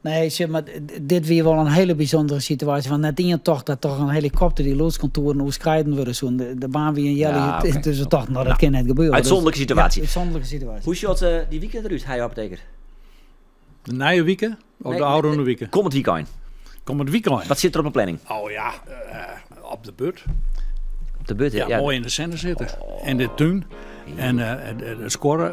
Speaker 3: Nee, zeg maar, dit wie wol in hiele bysûndere situaasje. Want net ien tocht dat toch in helikopter dy lûdskontoeren oerskreiden wurde soe. De baan wie in healjier, dus we tochten, no, dat kin net gebeure.
Speaker 1: Uitsûnderlike situaasje.
Speaker 3: Ja, uitsûnderlike situaasje.
Speaker 1: Hoe sjocht dy wike derút, Hayo Apotheker?
Speaker 11: De nije wike of
Speaker 1: Nee,
Speaker 11: de ôfrûne wike?
Speaker 1: Kommend wykein.
Speaker 11: Kommend wykein.
Speaker 1: Wat sit der op de planning?
Speaker 11: Oh ja, op de buert.
Speaker 1: Op de buert,
Speaker 11: Ja,
Speaker 1: ja.
Speaker 11: moai yn de sinne sitte. En de tún. En de skuorre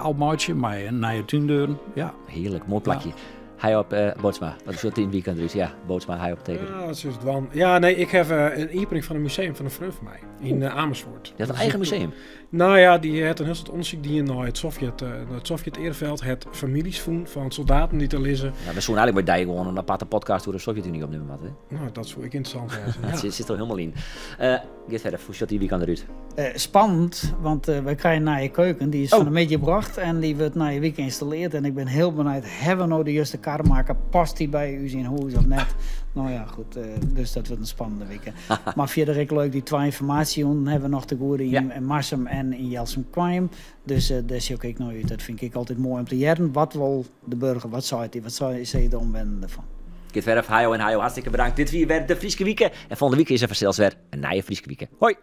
Speaker 11: ôfmeitsje mei nije túndeuren. Ja.
Speaker 1: Hearlik, moai plakje. Hayo Bootsma, wat is dat yn it wykein derút? Ja, Bootsma, Hayo Apotheker.
Speaker 4: Ja, dat is het wan. Ja, nee, ik heb in iepening fan in museum fan in freon fan my yn Amersfoort.
Speaker 1: Die hat in eigen museum?
Speaker 4: Nou ja, dy hat in hiel soad ûndersyk dien nei it Sovjet-earefjild. Hat famyljes fûn fan soldaten dy't der lizze.
Speaker 1: Ja, we soene eigentlik mei dy gewoan in aparte podcast oer de Sovjet-Uny opnimme moatte. Hè?
Speaker 4: Nou, dat soe ek ynteressant wêze.
Speaker 1: Dat sit der hielendal yn. Geart Verf, hoe sjocht dy wykein derút?
Speaker 3: Spannend, want wy krije in nije keuken. Dy is fan 'e middei brocht en dy wurdt nije wike ynstallearre. En ik bin hiel benijd, hawwe we no de juste kar makke? Past dy by ús yn hûs of net? Nou ja, goed, dus dat wurdt in spannende wike. Mar fierder ek leuk, dy twa ynformaasjejûnen hawwe we noch te goede yn Marsum en yn Jelsum-Koarnjum. Dus dêr sjoch ik nei út. Dat fyn ik altyd moai om te hearren. Wat wol de burger, wat seit dy, wat sizze de omwennenden derfan?
Speaker 1: Geart Verf, Hayo en Hayo, hartstikke bedankt. Dit wie wer de Fryske Wike. En folgjende wike is der fansels wer in nije Fryske Wike. Hoi!